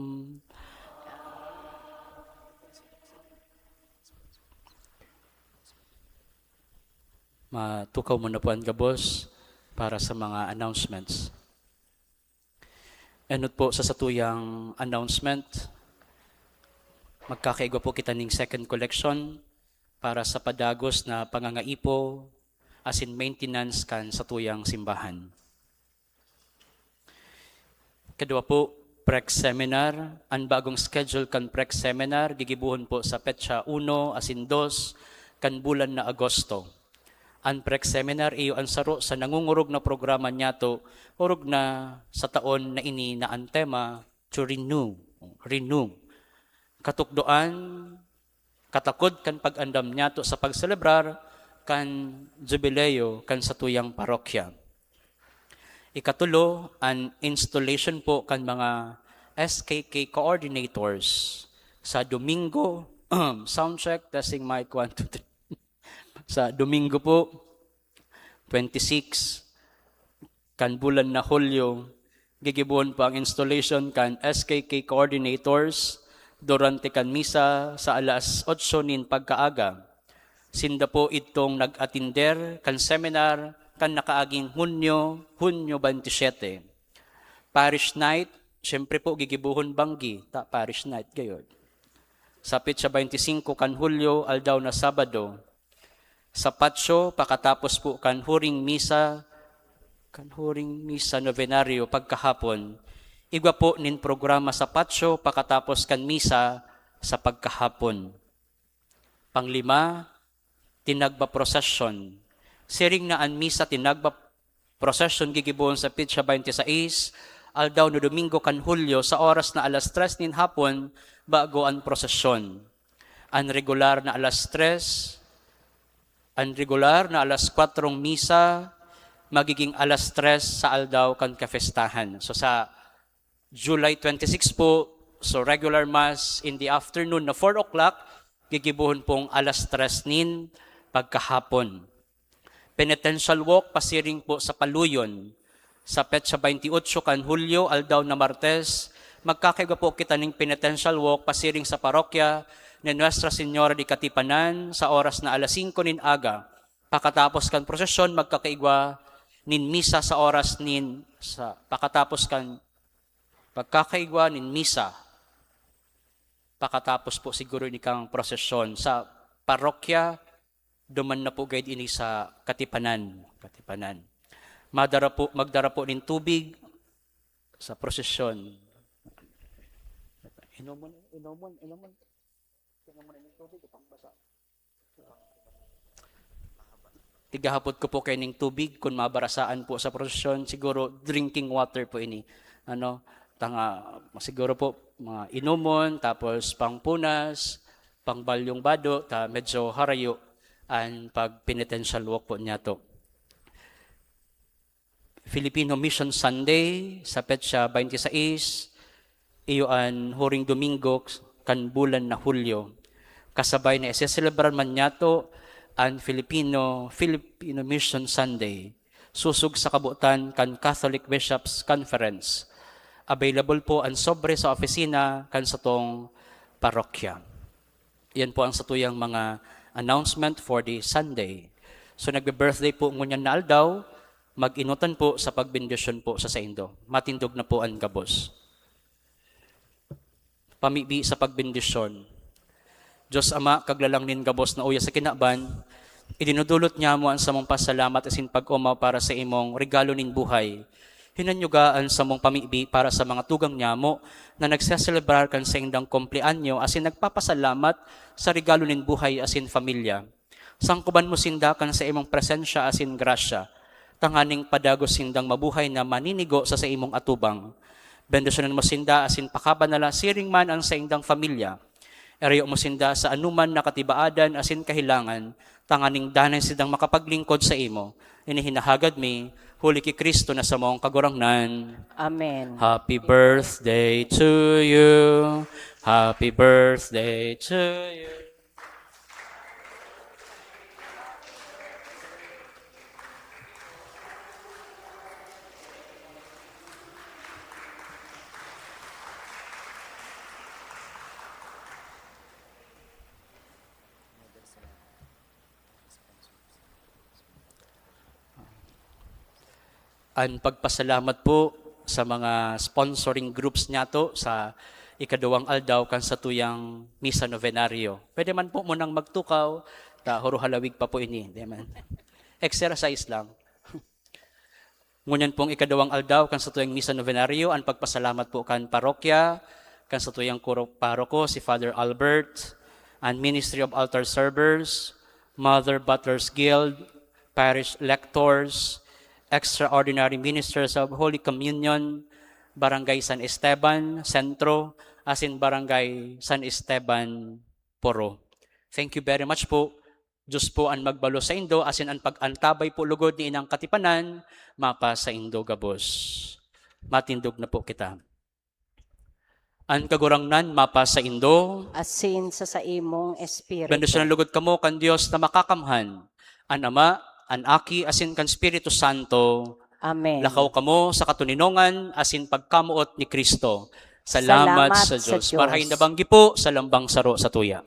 Matukaw mo na po ang gabos para sa mga announcements. Enot po sa satuyang announcement, magkakaigwa po kita ning second collection para sa padagos na pangangaipo asin maintenance kan satuyang simbahan. Kadwa po, Prex Seminar. An bagong schedule kan Prex Seminar gigibohon po sa petsa uno asin dos kan bulan na Agosto. An Prex Seminar iyo an saro sa nangungurog na programa niyato, orog na sa taon na ini na an tema, to renew. Renew. Katukdoan, katakod kan pag-andam niyato sa pagselebrar kan Jubileo kan satuyang parokya. Ikatulo, an installation po kan mga S K K coordinators. Sa Domingo, sound check, testing mic, one, two, three. Sa Domingo po, twenty-six kan bulan na Hulyo, gigibohon po ang installation kan S K K coordinators durante kan misa sa alas otso nin pagkaaga. Sinda po idtong nag-atinder kan seminar kan nakaaging Hunyo, Hunyo twenty-seven. Parish night, siyempre po gigibohon banggi, ta parish night gayod. Sa petsa twenty-singko kan Hulyo, aldaw na Sabado, sa patio, pakatapos po kan huring misa, kan huring misa novenario pagkahapon, igwa po nin programa sa patio pakatapos kan misa sa pagkahapon. Panglima, tinagba procession. Siring na an misa tinagba procession gigibohon sa petsa twenty-sais, aldaw na Domingo kan Hulyo, sa oras na alas tres nin hapon, bago an prosesyon. An regular na alas tres, an regular na alas kwatrong misa, magiging alas tres sa aldaw kan kafestahan. So, sa July twenty-six po, so regular mass in the afternoon na four o'clock, gigibohon pong alas tres nin pagkahapon. Penitential walk pasiring po sa Paluyon. Sa petsa twenty-eight kan Hulyo, aldaw na Martes, magkakaigwa po kita ning penitential walk pasiring sa parokya ni Nuestra Señora de Katipanan sa oras na alas singko nin aga. Pakatapos kan prosesyon, magkakaigwa nin misa sa oras nin, sa, pakatapos kan, pagkakaigwa nin misa. Pakatapos po siguro ni kang prosesyon sa parokya, duman na po gayod ini sa Katipanan. Katipanan. Madara po, magdara po nin tubig sa prosesyon. Inomon, inomon, inomon. Inomon ning tubig, ipangbasa. Igahapot ko po kaining tubig, kun mabarasaan po sa prosesyon, siguro drinking water po ini. Ano, tanga, siguro po, mga inomon, tapos pangpunas, pangbalyong bado, ta medyo harayo an pag-penitential walk po niyato. Filipino Mission Sunday sa petsa twenty-sais, iyo an huring Domingo kan bulan na Hulyo. Kasabay na iseselebrar man niyato an Filipino, Filipino Mission Sunday, susog sa kabotan kan Catholic Bishops' Conference. Available po an sobre sa opisina kan satong parokya. Yan po ang satuyang mga announcement for the Sunday. So, nagbe-birthday po ngunyan na aldaw, mag-enotan po sa pagbendisyon po sa saindo. Matindog na po an gabos. Pamibi sa pagbendisyon. Dios Ama, Kaglalang nin gabos na uya sa kinaban, idinudulot niamo an samong pasalamat asin pag-omaw para sa imong regalo nin buhay. Hinanyuga an samong pamibi para sa mga tugang niamo na nagseselebrar kan saindang kumpleanyo asin nagpapasalamat sa regalo nin buhay asin pamilya. Sangkoban mo sinda kan sa imong presensya asin grasya, tanganing padagos sindang mabuhay na maninigo sa saimong atubang. Bendisyonan mo sinda asin pakabanala siring man an saindang pamilya. Erayo mo sinda sa anoman na katibaadan asin kahelangan, tanganing danay sindang makapaglingkod saimo. Ini hinahagad mi, huli ki Cristo na samong Kagurangnan. Amen. Happy birthday to you. Happy birthday to you. An pagpasalamat po sa mga sponsoring groups niyato sa ikaduwang aldaw kan satuyang Misa Novenario. Pwede man po munang magtukaw, ta huro halawig pa po ini, di man. Exercise lang. Ngunyan pong ikaduwang aldaw kan satuyang Misa Novenario, an pagpasalamat po kan parokya, kan satuyang kuro-, paroko, si Father Albert, an Ministry of Altar Servers, Mother Butlers Guild, Parish Lectors, Extraordinary Ministers of Holy Communion, Barangay San Esteban, Sentro, asin Barangay San Esteban, Poro. Thank you very much po. Diyos po an magbalos saindo, asin an pag-antabay po lugod ni inang katipanan, mapasaindo gabos. Matindog na po kita. An Kagurangnan mapasaindo. Asin sa saimong espiritu. Bendisyonan lugod kamo kan Dios na Makakamhan, an Ama, an Aki, asin kan Espiritu Santo. Amen. Lakaw kamo sa katoninongan asin pagkamoot ni Cristo. Salamat, Salamat sa sa Diyos. Diyos. Marhay na banggi po sa lambang saro sa tuya.